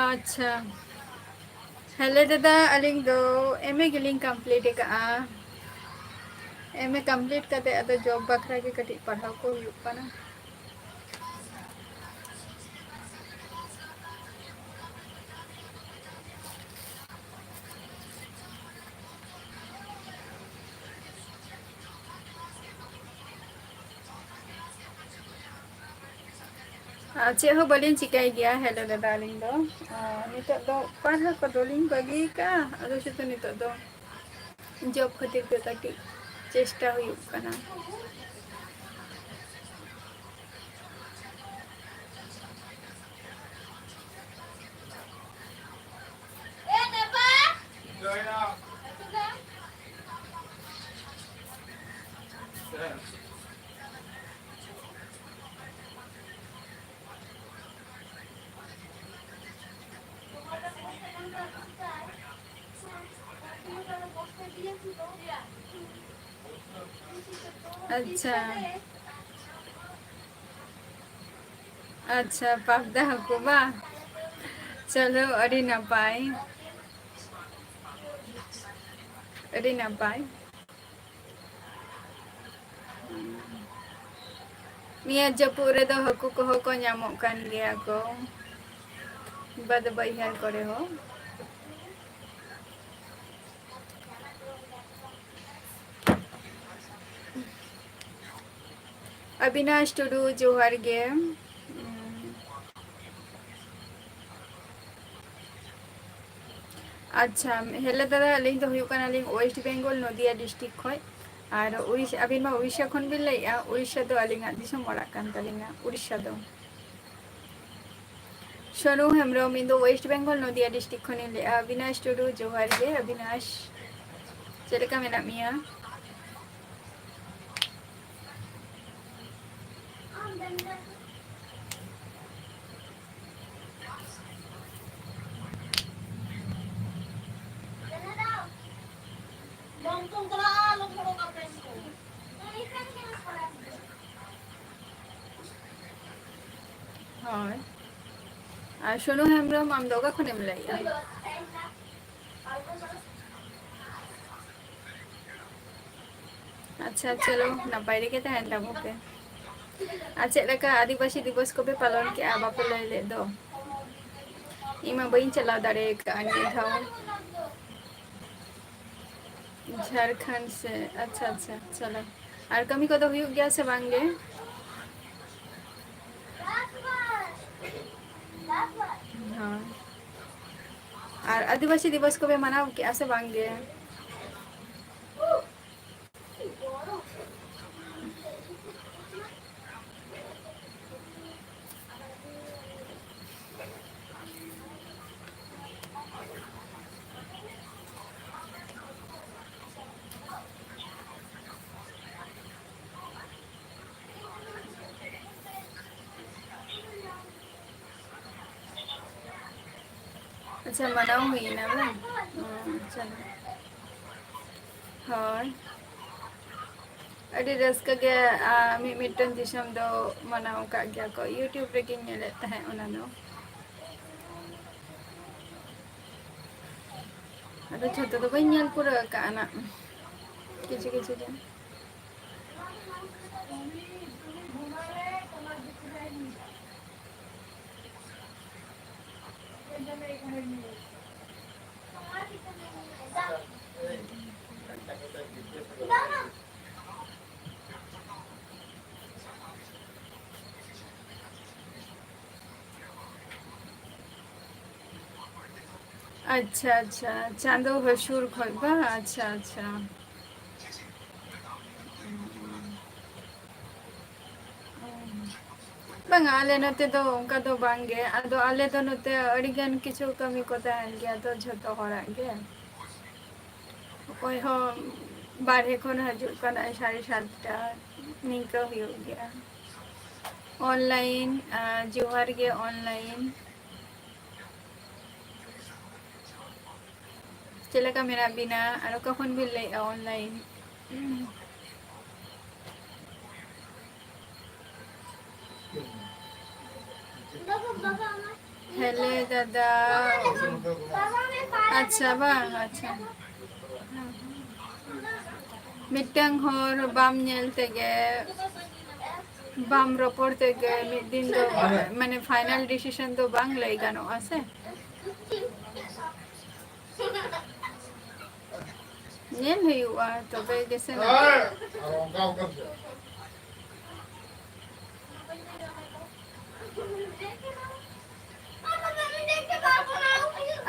ᱟᱪᱪᱷᱟ᱾ ᱦᱮᱞᱳ ᱫᱟᱫᱟ, ᱟᱹᱞᱤᱧ ᱫᱚ M A ᱜᱮᱞᱤᱧ complete ᱟᱠᱟᱫᱼᱟ᱾ M A complete ᱠᱟᱛᱮ ᱟᱫᱚ job ᱵᱟᱠᱷᱨᱟ ᱜᱮ ᱠᱟᱹᱴᱤᱡ ᱯᱟᱲᱦᱟᱣ ᱠᱚ ᱦᱩᱭᱩᱜ ᱠᱟᱱᱟ᱾ ᱟᱨ ᱪᱮᱫ ᱦᱚᱸ ᱵᱟᱹᱞᱤᱧ ᱪᱤᱠᱟᱹᱭ ᱜᱮᱭᱟ᱾ ᱦᱮᱞᱳ ᱫᱟᱫᱟ, ᱟᱹᱞᱤᱧ ᱫᱚ, ᱟᱨ ᱱᱤᱛᱚᱜ ᱫᱚ ᱯᱟᱲᱦᱟᱣ ᱠᱚᱫᱚᱞᱤᱧ ᱵᱟᱹᱜᱤ ᱠᱟᱜᱼᱟ᱾ ᱟᱫᱚ ᱥᱩᱫᱷᱩ ᱱᱤᱛᱚᱜ ᱫᱚ job ᱠᱷᱟᱹᱛᱤᱨ ᱛᱮ ᱠᱟᱹᱴᱤᱡ ᱪᱮᱥᱴᱟ ᱦᱩᱭᱩᱜ ᱠᱟᱱᱟ᱾ ᱟᱪᱪᱷᱟ᱾ ᱟᱪᱪᱷᱟ, ᱯᱟᱵᱫᱟ ᱦᱟᱹᱠᱩ ᱵᱟ? ᱪᱚᱞᱚ, ᱟᱹᱰᱤ ᱱᱟᱯᱟᱭ, ᱟᱹᱰᱤ ᱱᱟᱯᱟᱭ᱾ ᱱᱤᱭᱟᱹ ᱡᱟᱹᱯᱩᱫ ᱨᱮᱫᱚ ᱦᱟᱹᱠᱩ ᱠᱚᱦᱚᱸ ᱠᱚ ᱧᱟᱢᱚᱜ ᱠᱟᱱ ᱜᱮᱭᱟ ᱠᱚ ᱵᱟᱹᱫᱽ ᱵᱟᱹᱭᱦᱟᱹᱲ ᱠᱚᱨᱮ ᱦᱚᱸ᱾ ᱚᱵᱤᱱᱟᱥ ᱴᱩᱰᱩ, ᱡᱚᱦᱟᱨ ᱜᱮ᱾ ᱟᱪᱪᱷᱟ, ᱦᱮᱞᱳ ᱫᱟᱫᱟ, ᱟᱹᱞᱤᱧ ᱫᱚ ᱦᱩᱭᱩᱜ ᱠᱟᱱᱟᱞᱤᱧ West Bengal, ᱱᱚᱫᱤᱭᱟ district ᱠᱷᱚᱡ᱾ ᱟᱨ ᱩᱲᱤᱥᱥᱟ, ᱟᱹᱵᱤᱱ ᱢᱟ ᱩᱲᱤᱥᱥᱟ ᱠᱷᱚᱱ ᱵᱤᱱ ᱞᱟᱹᱭᱮᱫᱼᱟ, ᱩᱲᱤᱥᱥᱟ ᱫᱚ ᱟᱹᱞᱤᱧᱟᱜ ᱫᱤᱥᱚᱢ ᱚᱲᱟᱜ ᱠᱟᱱ ᱛᱟᱹᱞᱤᱧᱟ, ᱩᱲᱤᱥᱥᱟ ᱫᱚ᱾ ᱥᱳᱱᱩ ᱦᱮᱢᱵᱨᱚᱢ, ᱤᱧ ᱫᱚ West Bengal, ᱱᱚᱫᱤᱭᱟ district ᱠᱷᱚᱱᱤᱧ ᱞᱟᱹᱭᱮᱫᱼᱟ᱾ ᱚᱵᱤᱱᱟᱥ ᱴᱩᱰᱩ, ᱡᱚᱦᱟᱨ ᱜᱮ ᱚᱵᱤᱱᱟᱥ, ᱪᱮᱫ ᱞᱮᱠᱟ ᱢᱮᱱᱟᱜ ᱢᱮᱭᱟ? ᱦᱳᱭ᱾ ᱟᱨ ᱥᱳᱱᱩ ᱦᱮᱢᱵᱨᱚᱢ, ᱟᱢ ᱫᱚ ᱚᱠᱟ ᱠᱷᱚᱱᱮᱢ ᱞᱟᱹᱭᱮᱜᱼᱟ? ᱟᱪᱪᱷᱟ, ᱪᱚᱞᱚ, ᱱᱟᱯᱟᱭ ᱨᱮᱜᱮ ᱛᱟᱦᱮᱱ ᱛᱟᱵᱚ ᱯᱮ᱾ ᱟᱨ ᱪᱮᱫ ᱞᱮᱠᱟ ᱟᱹᱫᱤᱵᱟᱹᱥᱤ ᱫᱤᱵᱚᱥ ᱠᱚᱯᱮ ᱯᱟᱞᱚᱱ ᱠᱮᱜᱼᱟ? ᱵᱟᱯᱮ ᱞᱟᱹᱭ ᱞᱮᱫ ᱫᱚ᱾ ᱤᱧ ᱢᱟ ᱵᱟᱹᱧ ᱪᱟᱞᱟᱣ ᱫᱟᱲᱮ ᱠᱟᱜᱼᱟ ᱱᱤᱭᱟᱹ ᱫᱷᱟᱣ᱾ ᱡᱷᱟᱲᱠᱷᱚᱸᱰ ᱥᱮ, ᱟᱪᱪᱷᱟ, ᱟᱪᱪᱷᱟ, ᱪᱚᱞᱚ᱾ ᱟᱨ ᱠᱟᱹᱢᱤ ᱠᱚᱫᱚ ᱦᱩᱭᱩᱜ ᱜᱮᱭᱟ ᱥᱮ ᱵᱟᱝ ᱜᱮ? ᱦᱳᱭ᱾ ᱟᱨ ᱟᱹᱫᱤᱵᱟᱹᱥᱤ ᱫᱤᱵᱚᱥ ᱠᱚᱯᱮ ᱢᱟᱱᱟᱣ ᱠᱮᱜᱼᱟ ᱥᱮ ᱵᱟᱝ ᱜᱮ? ᱟᱪᱪᱷᱟ, ᱢᱟᱱᱟᱣ ᱦᱩᱭᱱᱟ ᱵᱟᱝ? ᱚ, ᱟᱪᱪᱷᱟ᱾ ᱦᱳᱭ᱾ ᱟᱹᱰᱤ ᱨᱟᱹᱥᱠᱟᱹ ᱜᱮ, ᱟ, ᱢᱤᱫ ᱢᱤᱫᱴᱮᱱ ᱫᱤᱥᱚᱢ ᱫᱚ ᱢᱟᱱᱟᱣ ᱟᱠᱟᱫ ᱜᱮᱭᱟ ᱠᱚ᱾ YouTube ᱨᱮᱜᱮᱧ ᱧᱮᱞᱮᱫ ᱛᱟᱦᱮᱸᱫ ᱚᱱᱟ ᱫᱚ᱾ ᱟᱫᱚ ᱡᱷᱚᱛᱚ ᱫᱚ ᱵᱟᱹᱧ ᱧᱮᱞ ᱯᱩᱨᱟᱹᱣ ᱟᱠᱟᱫᱼᱟ ᱱᱟᱜ᱾ ᱠᱤᱪᱷᱩ ᱠᱤᱪᱷᱩ ᱫᱚ᱾ ᱟᱪᱪᱷᱟ, ᱟᱪᱪᱷᱟ, ᱪᱟᱸᱫᱚ ᱦᱟᱹᱥᱩᱨ ᱠᱷᱚᱡ ᱵᱟᱝ? ᱟᱪᱪᱷᱟ, ᱟᱪᱪᱷᱟ᱾ ᱵᱟᱝᱟ, ᱟᱞᱮ ᱱᱚᱛᱮ ᱫᱚ ᱚᱱᱠᱟ ᱫᱚ ᱵᱟᱝ ᱜᱮ᱾ ᱟᱫᱚ ᱟᱞᱮ ᱫᱚ ᱱᱚᱛᱮ ᱟᱹᱰᱤ ᱜᱟᱱ ᱠᱤᱪᱷᱩ ᱠᱟᱹᱢᱤ ᱠᱚ ᱛᱟᱦᱮᱱ ᱜᱮᱭᱟ ᱛᱚ, ᱡᱷᱚᱛᱚ ᱦᱚᱲᱟᱜ ᱜᱮ᱾ ᱚᱠᱚᱭ ᱦᱚᱸ ᱵᱟᱨᱦᱮ ᱠᱷᱚᱱ ᱦᱤᱡᱩᱜ ᱠᱟᱱᱟᱭ ᱥᱟᱲᱮ ᱥᱟᱛᱴᱟ, ᱱᱤᱝᱠᱟᱹ ᱦᱩᱭᱩᱜ ᱜᱮᱭᱟ᱾ online, ᱟᱨ ᱡᱚᱦᱟᱨ ᱜᱮ online᱾ ᱪᱮᱫ ᱞᱮᱠᱟ ᱢᱮᱱᱟᱜ ᱵᱤᱱᱟ ᱟᱨ ᱚᱠᱟ ᱠᱷᱚᱱ ᱵᱤᱱ ᱞᱟᱹᱭᱮᱫᱼᱟ online? ᱦᱮᱞᱳ ᱫᱟᱫᱟ᱾ ᱟᱪᱪᱷᱟ, ᱵᱟᱝ, ᱟᱪᱪᱷᱟ᱾ ᱢᱤᱫᱴᱟᱝ ᱦᱚᱲ ᱵᱟᱢ ᱧᱮᱞ ᱛᱮᱜᱮ, ᱵᱟᱢ ᱨᱚᱯᱚᱲ ᱛᱮᱜᱮ ᱢᱤᱫ ᱫᱤᱱ ᱫᱚ, ᱢᱟᱱᱮ, final decision ᱫᱚ ᱵᱟᱝ ᱞᱟᱹᱭ ᱜᱟᱱᱚᱜᱼᱟ ᱥᱮ᱾ ᱧᱮᱞ ᱦᱩᱭᱩᱜᱼᱟ ᱛᱚᱵᱮ ᱜᱮᱥᱮ ᱱᱟ᱾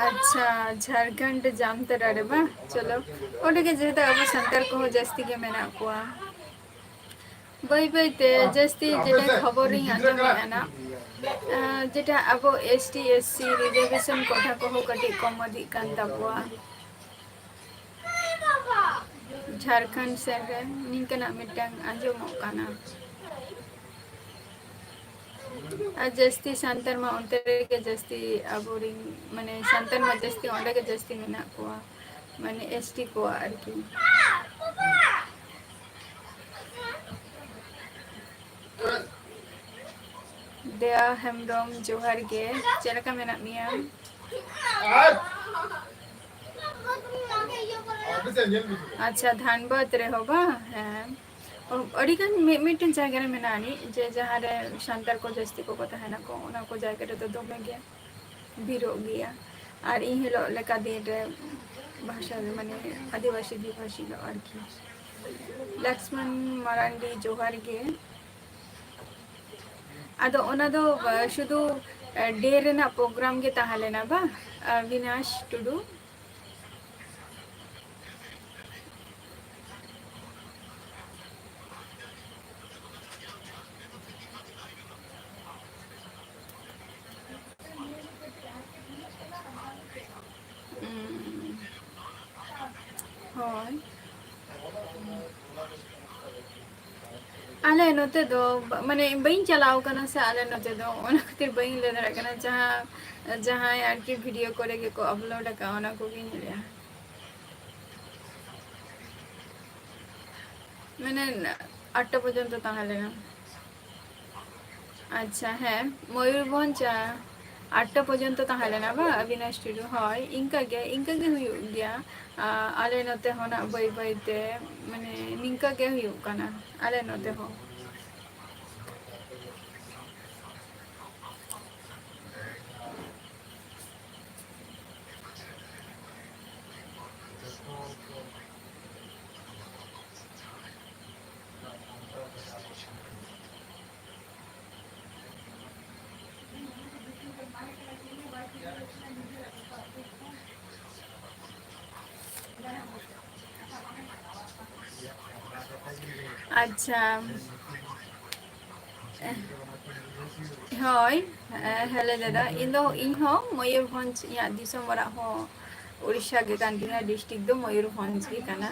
ᱟᱪᱪᱷᱟ, ᱡᱷᱟᱲᱠᱷᱚᱸᱰ ᱡᱟᱢᱛᱟᱲᱟ ᱨᱮ ᱵᱟᱝ? ᱪᱚᱞᱚ, ᱚᱸᱰᱮ ᱜᱮ ᱡᱮᱦᱮᱛᱩ ᱟᱵᱚ ᱥᱟᱱᱛᱟᱲ ᱠᱚᱦᱚᱸ ᱡᱟᱹᱥᱛᱤ ᱜᱮ ᱢᱮᱱᱟᱜ ᱠᱚᱣᱟ᱾ ᱵᱟᱹᱭ ᱵᱟᱹᱭ ᱛᱮ ᱡᱟᱹᱥᱛᱤ ᱡᱮᱴᱟ ᱠᱷᱚᱵᱚᱨᱤᱧ ᱟᱸᱡᱚᱢᱮᱫᱼᱟ ᱱᱟ, ᱟᱸ, ᱡᱮᱴᱟ ᱟᱵᱚ S T S C reservation ᱠᱚᱴᱷᱟ ᱠᱚᱦᱚᱸ ᱠᱟᱹᱴᱤᱡ ᱠᱚᱢ ᱤᱫᱤᱜ ᱠᱟᱱ ᱛᱟᱵᱚᱣᱟ᱾ ᱡᱷᱟᱲᱠᱷᱚᱸᱰ ᱥᱮᱫ ᱨᱮ ᱱᱤᱝᱠᱟᱹᱱᱟᱜ ᱢᱤᱫᱴᱟᱝ ᱟᱸᱡᱚᱢᱚᱜ ᱠᱟᱱᱟ᱾ ᱟᱨ ᱡᱟᱹᱥᱛᱤ ᱥᱟᱱᱛᱟᱲ ᱢᱟ ᱚᱱᱛᱮ ᱨᱮᱜᱮ ᱡᱟᱹᱥᱛᱤ ᱟᱵᱚᱨᱤᱱ, ᱢᱟᱱᱮ, ᱥᱟᱱᱛᱟᱲ ᱢᱟ ᱡᱟᱹᱥᱛᱤ ᱚᱸᱰᱮ ᱜᱮ ᱡᱟᱹᱥᱛᱤ ᱢᱮᱱᱟᱜ ᱠᱚᱣᱟ, ᱢᱟᱱᱮ, S T ᱠᱚᱣᱟ ᱟᱨᱠᱤ᱾ ᱫᱮᱭᱟ ᱦᱮᱢᱵᱨᱚᱢ, ᱡᱚᱦᱟᱨ ᱜᱮ, ᱪᱮᱫ ᱞᱮᱠᱟ ᱢᱮᱱᱟᱜ ᱢᱮᱭᱟ? ᱟᱪᱪᱷᱟ, ᱫᱷᱟᱱᱵᱟᱫᱽ ᱨᱮᱦᱚᱸ ᱵᱟᱝ? ᱦᱮᱸ, ᱟᱹᱰᱤᱜᱟᱱ ᱢᱤᱫ ᱢᱤᱫᱴᱮᱱ ᱡᱟᱭᱜᱟ ᱨᱮ ᱢᱮᱱᱟᱜ ᱟᱹᱱᱤᱡ, ᱡᱮ ᱡᱟᱦᱟᱸ ᱨᱮ ᱥᱟᱱᱛᱟᱲ ᱠᱚ ᱡᱟᱹᱥᱛᱤ ᱠᱚᱠᱚ ᱛᱟᱦᱮᱱᱟᱠᱚ, ᱚᱱᱟ ᱠᱚ ᱡᱟᱭᱜᱟ ᱨᱮᱫᱚ ᱫᱚᱢᱮ ᱜᱮ ᱵᱷᱤᱲᱚᱜ ᱜᱮᱭᱟ᱾ ᱟᱨ ᱤᱱ ᱦᱤᱞᱳᱜ ᱞᱮᱠᱟ ᱫᱤᱱ ᱨᱮ ᱵᱷᱟᱥᱟ, ᱢᱟᱱᱮ, ᱟᱹᱫᱤᱵᱟᱹᱥᱤ ᱫᱤᱵᱚᱥ ᱦᱤᱞᱳᱜ ᱟᱨᱠᱤ᱾ ᱞᱚᱠᱥᱢᱚᱱ ᱢᱟᱨᱟᱱᱰᱤ, ᱡᱚᱦᱟᱨ ᱜᱮ᱾ ᱟᱫᱚ ᱚᱱᱟ ᱫᱚ, ᱟ, ᱥᱩᱫᱷᱩ, ᱟ, day ᱨᱮᱱᱟᱜ program ᱜᱮ ᱛᱟᱦᱮᱸ ᱞᱮᱱᱟ ᱵᱟᱝ, ᱟ, ᱵᱤᱱᱟᱥ ᱴᱩᱰᱩ? ᱦᱳᱭ᱾ ᱟᱞᱮ ᱱᱚᱛᱮ ᱫᱚ ᱵᱟ-, ᱢᱟᱱᱮ ᱵᱟᱹᱧ ᱪᱟᱞᱟᱣ ᱠᱟᱱᱟ ᱥᱮ ᱟᱞᱮ ᱱᱚᱛᱮ ᱫᱚ, ᱚᱱᱟ ᱠᱷᱟᱹᱛᱤᱨ ᱵᱟᱹᱧ ᱞᱟᱹᱭ ᱫᱟᱲᱮᱭᱟᱜ ᱠᱟᱱᱟ᱾ ᱡᱟᱦᱟᱸ, ᱡᱟᱦᱟᱸᱭ ᱟᱨᱠᱤ video ᱠᱚᱨᱮ ᱜᱮᱠᱚ upload ᱟᱠᱟᱫᱼᱟ, ᱚᱱᱟ ᱠᱚᱜᱮᱧ ᱞᱟᱹᱭᱟ᱾ ᱢᱟᱱᱮ ᱟᱴᱴᱟ ᱯᱚᱨᱡᱚᱱᱛᱚ ᱛᱟᱦᱮᱸ ᱞᱮᱱᱟ᱾ ᱟᱪᱪᱷᱟ, ᱦᱮᱸ, ᱢᱚᱭᱩᱨᱵᱷᱚᱸᱡᱽ, ᱟ, ᱟᱴᱴᱟ ᱯᱚᱨᱡᱚᱱᱛᱚ ᱛᱟᱦᱮᱸ ᱞᱮᱱᱟ ᱵᱟ ᱟᱵᱤᱱᱟᱜ studio? ᱦᱳᱭ, ᱤᱱᱠᱟᱹ ᱜᱮ, ᱤᱱᱠᱟᱹ ᱜᱮ ᱦᱩᱭᱩᱜ ᱜᱮᱭᱟ᱾ ᱟ, ᱟᱞᱮ ᱱᱚᱛᱮ ᱦᱚᱸ ᱱᱟᱜ ᱵᱟᱹᱭ ᱵᱟᱹᱭ ᱛᱮ, ᱢᱟᱱᱮ, ᱱᱤᱝᱠᱟᱹ ᱜᱮ ᱦᱩᱭᱩᱜ ᱠᱟᱱᱟ ᱟᱞᱮ ᱱᱚᱛᱮ ᱦᱚᱸ᱾ ᱟᱪᱪᱷᱟ᱾ ᱦᱳᱭ, ᱦᱮᱸ, ᱦᱮᱞᱳ ᱫᱟᱫᱟ, ᱤᱧ ᱫᱚ, ᱤᱧ ᱦᱚᱸ ᱢᱚᱭᱩᱨᱵᱷᱚᱸᱡᱽ, ᱤᱧᱟᱹᱜ ᱫᱤᱥᱚᱢ ᱚᱲᱟᱜ ᱦᱚᱸ ᱩᱲᱤᱥᱥᱟ ᱜᱮ ᱠᱟᱱ ᱛᱤᱧᱟ, district ᱫᱚ ᱢᱚᱭᱩᱨᱵᱷᱚᱸᱡᱽ ᱜᱮ ᱠᱟᱱᱟ᱾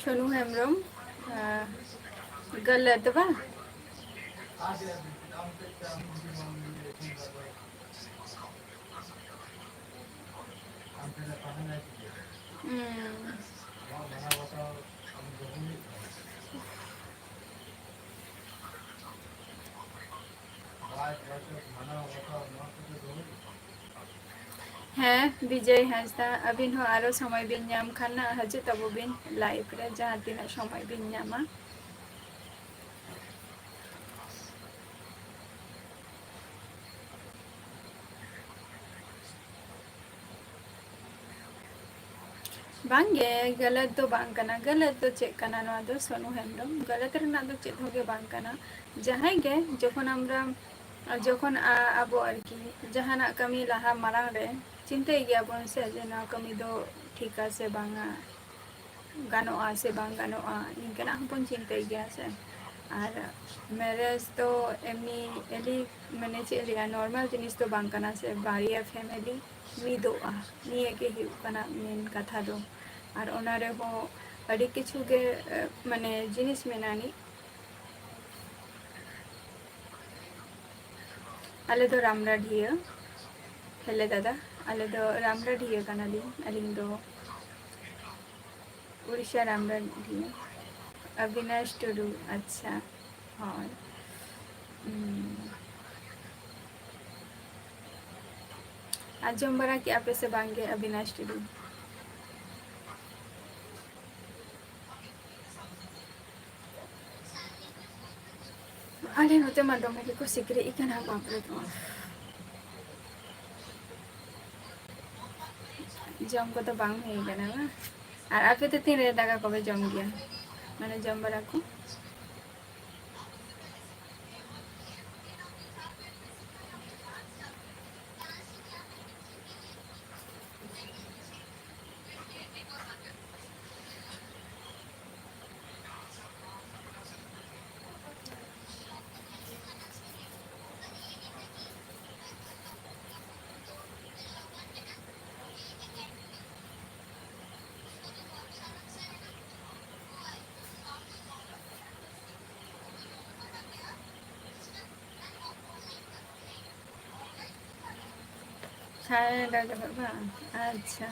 ᱥᱳᱱᱩ ᱦᱮᱢᱵᱨᱚᱢ, ᱟᱨ ᱜᱟᱹᱞᱟᱹ ᱫᱚ ᱵᱟᱝ? ᱦᱩᱸ᱾ ᱦᱮᱸ, ᱵᱤᱡᱚᱭ ᱦᱟᱸᱥᱫᱟ, ᱟᱹᱵᱤᱱ ᱦᱚᱸ ᱟᱨᱚ ᱥᱚᱢᱚᱭ ᱵᱤᱱ ᱧᱟᱢ ᱠᱷᱟᱱ ᱱᱟᱜ ᱦᱤᱡᱩᱜ ᱛᱟᱵᱚ ᱵᱤᱱ live ᱨᱮ, ᱡᱟᱦᱟᱸ ᱛᱤᱱᱟᱹᱜ ᱥᱚᱢᱚᱭ ᱵᱤᱱ ᱧᱟᱢᱟ᱾ ᱵᱟᱝᱜᱮ, ᱜᱟᱞᱟᱛ ᱫᱚ ᱵᱟᱝ ᱠᱟᱱᱟ᱾ ᱜᱟᱞᱟᱛ ᱫᱚ ᱪᱮᱫ ᱠᱟᱱᱟ? ᱱᱚᱣᱟ ᱫᱚ ᱥᱳᱱᱩ ᱦᱮᱢᱵᱨᱚᱢ, ᱜᱟᱞᱟᱛ ᱨᱮᱱᱟᱜ ᱫᱚ ᱪᱮᱫ ᱦᱚᱸ ᱜᱮ ᱵᱟᱝ ᱠᱟᱱᱟ᱾ ᱡᱟᱦᱟᱸᱭ ᱜᱮ ᱡᱚᱠᱷᱚᱱ ᱟᱢᱨᱟ, ᱡᱚᱠᱷᱚᱱ ᱟ-, ᱟᱵᱚ ᱟᱨᱠᱤ ᱡᱟᱦᱟᱱᱟᱜ ᱠᱟᱹᱢᱤ ᱞᱟᱦᱟ ᱢᱟᱲᱟᱝ ᱨᱮ ᱪᱤᱱᱛᱟᱹᱭ ᱜᱮᱭᱟᱵᱚᱱ ᱥᱮ, ᱡᱮ ᱱᱚᱣᱟ ᱠᱟᱹᱢᱤ ᱫᱚ ᱴᱷᱤᱠᱟ ᱥᱮ ᱵᱟᱝᱟ, ᱜᱟᱱᱚᱜᱼᱟ ᱥᱮ ᱵᱟᱝ ᱜᱟᱱᱚᱜᱼᱟ, ᱱᱤᱝᱠᱟᱹᱱᱟᱜ ᱦᱚᱸᱵᱚᱱ ᱪᱤᱱᱛᱟᱹᱭ ᱜᱮᱭᱟ ᱥᱮ᱾ ᱟᱨ marriage ᱫᱚ ᱮᱢᱱᱤ ᱮᱢᱱᱤ ᱢᱟᱱᱮ ᱪᱮᱫ ᱞᱟᱹᱭᱟ, normal ᱡᱤᱱᱤᱥ ᱫᱚ ᱵᱟᱝ ᱠᱟᱱᱟ ᱥᱮ, ᱵᱟᱨᱭᱟ family ᱢᱤᱫᱚᱜᱼᱟ, ᱱᱤᱭᱟᱹ ᱜᱮ ᱦᱩᱭᱩᱜ ᱠᱟᱱᱟ main ᱠᱟᱛᱷᱟ ᱫᱚ᱾ ᱟᱨ ᱚᱱᱟ ᱨᱮᱦᱚᱸ ᱟᱹᱰᱤ ᱠᱤᱪᱷᱩ ᱜᱮ, ᱮ, ᱢᱟᱱᱮ ᱡᱤᱱᱤᱥ ᱢᱮᱱᱟᱜ ᱟᱹᱱᱤᱡ᱾ ᱟᱞᱮ ᱫᱚ ᱨᱟᱢᱰᱟᱰᱷᱤᱭᱟᱹ᱾ ᱦᱮᱞᱳ ᱫᱟᱫᱟ, ᱟᱞᱮ ᱫᱚ ᱨᱟᱢᱰᱟᱰᱷᱤᱭᱟᱹ ᱠᱟᱱᱟᱞᱤᱧ ᱟᱹᱞᱤᱧ ᱫᱚ᱾ ᱩᱲᱤᱥᱥᱟ ᱨᱟᱢᱰᱟᱰᱷᱤᱭᱟᱹ᱾ ᱚᱵᱤᱱᱟᱥ ᱴᱩᱰᱩ, ᱟᱪᱪᱷᱟ, ᱦᱳᱭ᱾ ᱦᱩᱸ᱾ ᱟᱸᱡᱚᱢ ᱵᱟᱲᱟ ᱠᱮᱜᱼᱟ ᱯᱮ ᱥᱮ ᱵᱟᱝ ᱜᱮ ᱚᱵᱤᱱᱟᱥ ᱴᱩᱰᱩ? ᱟᱞᱮ ᱱᱚᱛᱮ ᱢᱟ ᱫᱚᱢᱮ ᱜᱮᱠᱚ ᱥᱤᱠᱲᱤᱡ ᱠᱟᱱᱟ, ᱵᱟᱯᱨᱮ ᱵᱟᱯ᱾ ᱡᱚᱢ ᱠᱚᱫᱚ ᱵᱟᱝ ᱦᱩᱭ ᱠᱟᱱᱟ ᱵᱟᱝ? ᱟᱨ ᱟᱯᱮ ᱫᱚ ᱛᱤᱱᱨᱮ ᱫᱟᱠᱟ ᱠᱚᱯᱮ ᱡᱚᱢ ᱜᱮᱭᱟ? ᱢᱟᱱᱮ ᱡᱚᱢ ᱵᱟᱲᱟ ᱠᱚ? ᱥᱟᱲᱮ ᱱᱚᱭᱴᱟ ᱡᱚᱠᱷᱚᱱ ᱵᱟᱝ? ᱟᱪᱪᱷᱟ,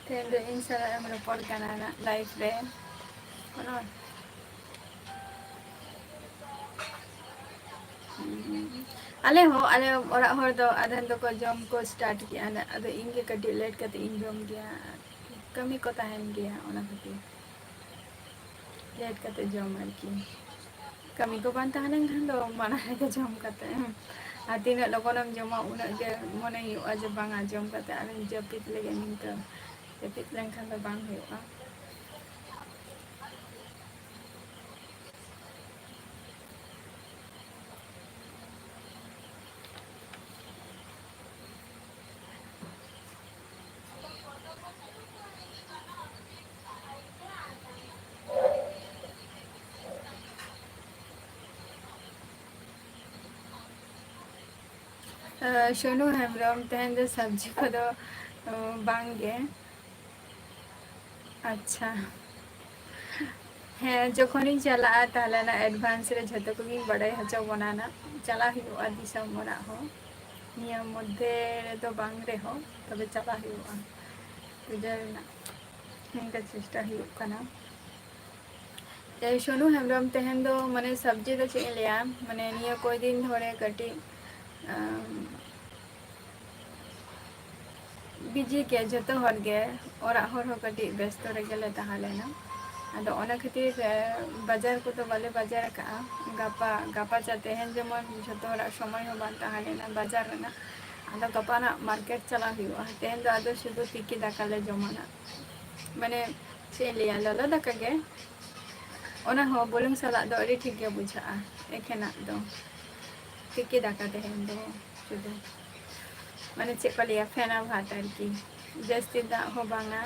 ᱛᱮᱦᱮᱧ ᱫᱚ ᱤᱧ ᱥᱟᱞᱟᱜ ᱮᱢ ᱨᱚᱯᱚᱲ ᱠᱟᱱᱟ ᱱᱟᱜ live ᱨᱮ᱾ ᱠᱳᱱᱳ, ᱦᱩᱸ, ᱟᱞᱮ ᱦᱚᱸ, ᱟᱞᱮ ᱚᱲᱟᱜ ᱦᱚᱲ ᱫᱚ ᱟᱫᱷᱮᱱ ᱫᱚᱠᱚ ᱡᱚᱢ ᱠᱚ start ᱠᱮᱜᱼᱟ ᱱᱟᱜ, ᱟᱫᱚ ᱤᱧ ᱜᱮ ᱠᱟᱹᱴᱤᱡ late ᱠᱟᱛᱮ ᱤᱧ ᱡᱚᱢ ᱜᱮᱭᱟ, ᱠᱟᱹᱢᱤ ᱠᱚ ᱛᱟᱦᱮᱱ ᱜᱮᱭᱟ, ᱚᱱᱟ ᱠᱷᱟᱹᱛᱤᱨ late ᱠᱟᱛᱮ ᱡᱚᱢ ᱟᱨᱠᱤ᱾ ᱠᱟᱹᱢᱤ ᱠᱚ ᱵᱟᱝ ᱛᱟᱦᱮᱸ ᱞᱮᱱᱠᱷᱟᱱ ᱫᱚ ᱢᱟᱲᱟᱝ ᱨᱮᱜᱮ ᱡᱚᱢ ᱠᱟᱛᱮ, ᱟᱨ ᱛᱤᱱᱟᱹᱜ ᱞᱚᱜᱚᱱᱮᱢ ᱡᱚᱢᱟ, ᱩᱱᱟᱹᱜ ᱜᱮ ᱢᱚᱱᱮ ᱦᱩᱭᱩᱜᱼᱟ ᱡᱮ ᱵᱟᱝᱟ, ᱡᱚᱢ ᱠᱟᱛᱮ ᱟᱨᱚᱧ ᱡᱟᱹᱯᱤᱫ ᱞᱮᱜᱮ ᱱᱤᱝᱠᱟᱹ᱾ ᱡᱟᱹᱯᱤᱫ ᱞᱮᱱᱠᱷᱟᱱ ᱫᱚ ᱵᱟᱝ ᱦᱩᱭᱩᱜᱼᱟ᱾ ᱥᱳᱱᱩ ᱦᱮᱢᱵᱨᱚᱢ, ᱛᱮᱦᱮᱧ ᱫᱚ ᱥᱚᱵᱽᱡᱤ ᱠᱚᱫᱚ, ᱚ, ᱵᱟᱝ ᱜᱮ᱾ ᱟᱪᱪᱷᱟ, ᱦᱮᱸ, ᱡᱚᱠᱷᱚᱱᱤᱧ ᱪᱟᱞᱟᱜᱼᱟ, ᱛᱟᱦᱞᱮ ᱱᱟᱜ advance ᱨᱮ ᱡᱷᱚᱛᱚ ᱠᱚᱜᱮᱧ ᱵᱟᱰᱟᱭ ᱦᱚᱪᱚ ᱵᱚᱱᱟ ᱱᱟᱜ᱾ ᱪᱟᱞᱟᱜ ᱦᱩᱭᱩᱜᱼᱟ ᱫᱤᱥᱚᱢ ᱚᱲᱟᱜ ᱦᱚᱸ᱾ ᱱᱤᱭᱟᱹ ᱢᱚᱫᱽᱫᱷᱮ ᱨᱮᱫᱚ ᱵᱟᱝ ᱨᱮᱦᱚᱸ, ᱛᱚᱵᱮ ᱪᱟᱞᱟᱜ ᱦᱩᱭᱩᱜᱼᱟ ᱯᱩᱡᱟᱹ ᱨᱮᱱᱟᱜ᱾ ᱚᱱᱠᱟ ᱪᱮᱥᱴᱟ ᱦᱩᱭᱩᱜ ᱠᱟᱱᱟ᱾ ᱮ, ᱥᱳᱱᱩ ᱦᱮᱢᱵᱨᱚᱢ, ᱛᱮᱦᱮᱧ ᱫᱚ ᱢᱟᱱᱮ ᱥᱚᱵᱽᱡᱤ ᱫᱚ ᱪᱮᱫ ᱤᱧ ᱞᱟᱹᱭᱟ, ᱢᱟᱱᱮ ᱱᱤᱭᱟᱹ ᱠᱚᱭ ᱫᱤᱱ ᱫᱷᱚᱨᱮ ᱠᱟᱹᱴᱤᱡ, ᱟᱢ, busy ᱜᱮ ᱡᱷᱚᱛᱚ ᱦᱚᱲ ᱜᱮ, ᱚᱲᱟᱜ ᱦᱚᱲ ᱦᱚᱸ ᱠᱟᱹᱴᱤᱡ ᱵᱮᱥᱛᱚ ᱨᱮᱜᱮ ᱞᱮ ᱛᱟᱦᱮᱸ ᱞᱮᱱᱟ᱾ ᱟᱫᱚ ᱚᱱᱟ ᱠᱷᱟᱹᱛᱤᱨ, ᱮ, ᱵᱟᱡᱟᱨ ᱠᱚᱫᱚ ᱵᱟᱞᱮ ᱵᱟᱡᱟᱨ ᱟᱠᱟᱜᱼᱟ᱾ ᱜᱟᱯᱟ, ᱜᱟᱯᱟ ᱪᱟ ᱛᱮᱦᱮᱧ ᱡᱮᱢᱚᱱ ᱡᱷᱚᱛᱚ ᱦᱚᱲᱟᱜ ᱥᱚᱢᱚᱭ ᱦᱚᱸ ᱵᱟᱝ ᱛᱟᱦᱮᱸ ᱞᱮᱱᱟ ᱵᱟᱡᱟᱨ ᱨᱮᱱᱟᱜ᱾ ᱟᱫᱚ ᱜᱟᱯᱟ ᱱᱟᱜ market ᱪᱟᱞᱟᱜ ᱦᱩᱭᱩᱜᱼᱟ᱾ ᱛᱮᱦᱮᱧ ᱫᱚ ᱟᱫᱚ ᱥᱩᱫᱷᱩ ᱛᱤᱠᱤ ᱫᱟᱠᱟ ᱞᱮ ᱡᱚᱢᱟ ᱱᱟᱜ᱾ ᱢᱟᱱᱮ ᱪᱮᱫ ᱤᱧ ᱞᱟᱹᱭᱟ, ᱞᱚᱞᱚ ᱫᱟᱠᱟ ᱜᱮ, ᱚᱱᱟ ᱦᱚᱸ ᱵᱩᱞᱩᱝ ᱥᱟᱞᱟᱜ ᱫᱚ ᱟᱹᱰᱤ ᱴᱷᱤᱠ ᱜᱮ ᱵᱩᱡᱷᱟᱹᱜᱼᱟ᱾ ᱮᱠᱷᱮᱱᱟᱜ ᱫᱚ, ᱛᱤᱠᱤ ᱫᱟᱠᱟ ᱛᱮᱦᱮᱧ ᱫᱚ ᱥᱩᱫᱷᱩ, ᱢᱟᱱᱮ ᱪᱮᱫ ᱠᱚ ᱞᱟᱹᱭᱟ, ᱯᱷᱮᱱᱟ ᱵᱷᱟᱛ ᱟᱨᱠᱤ᱾ ᱡᱟᱹᱥᱛᱤ ᱫᱟᱜ ᱦᱚᱸ ᱵᱟᱝᱟ,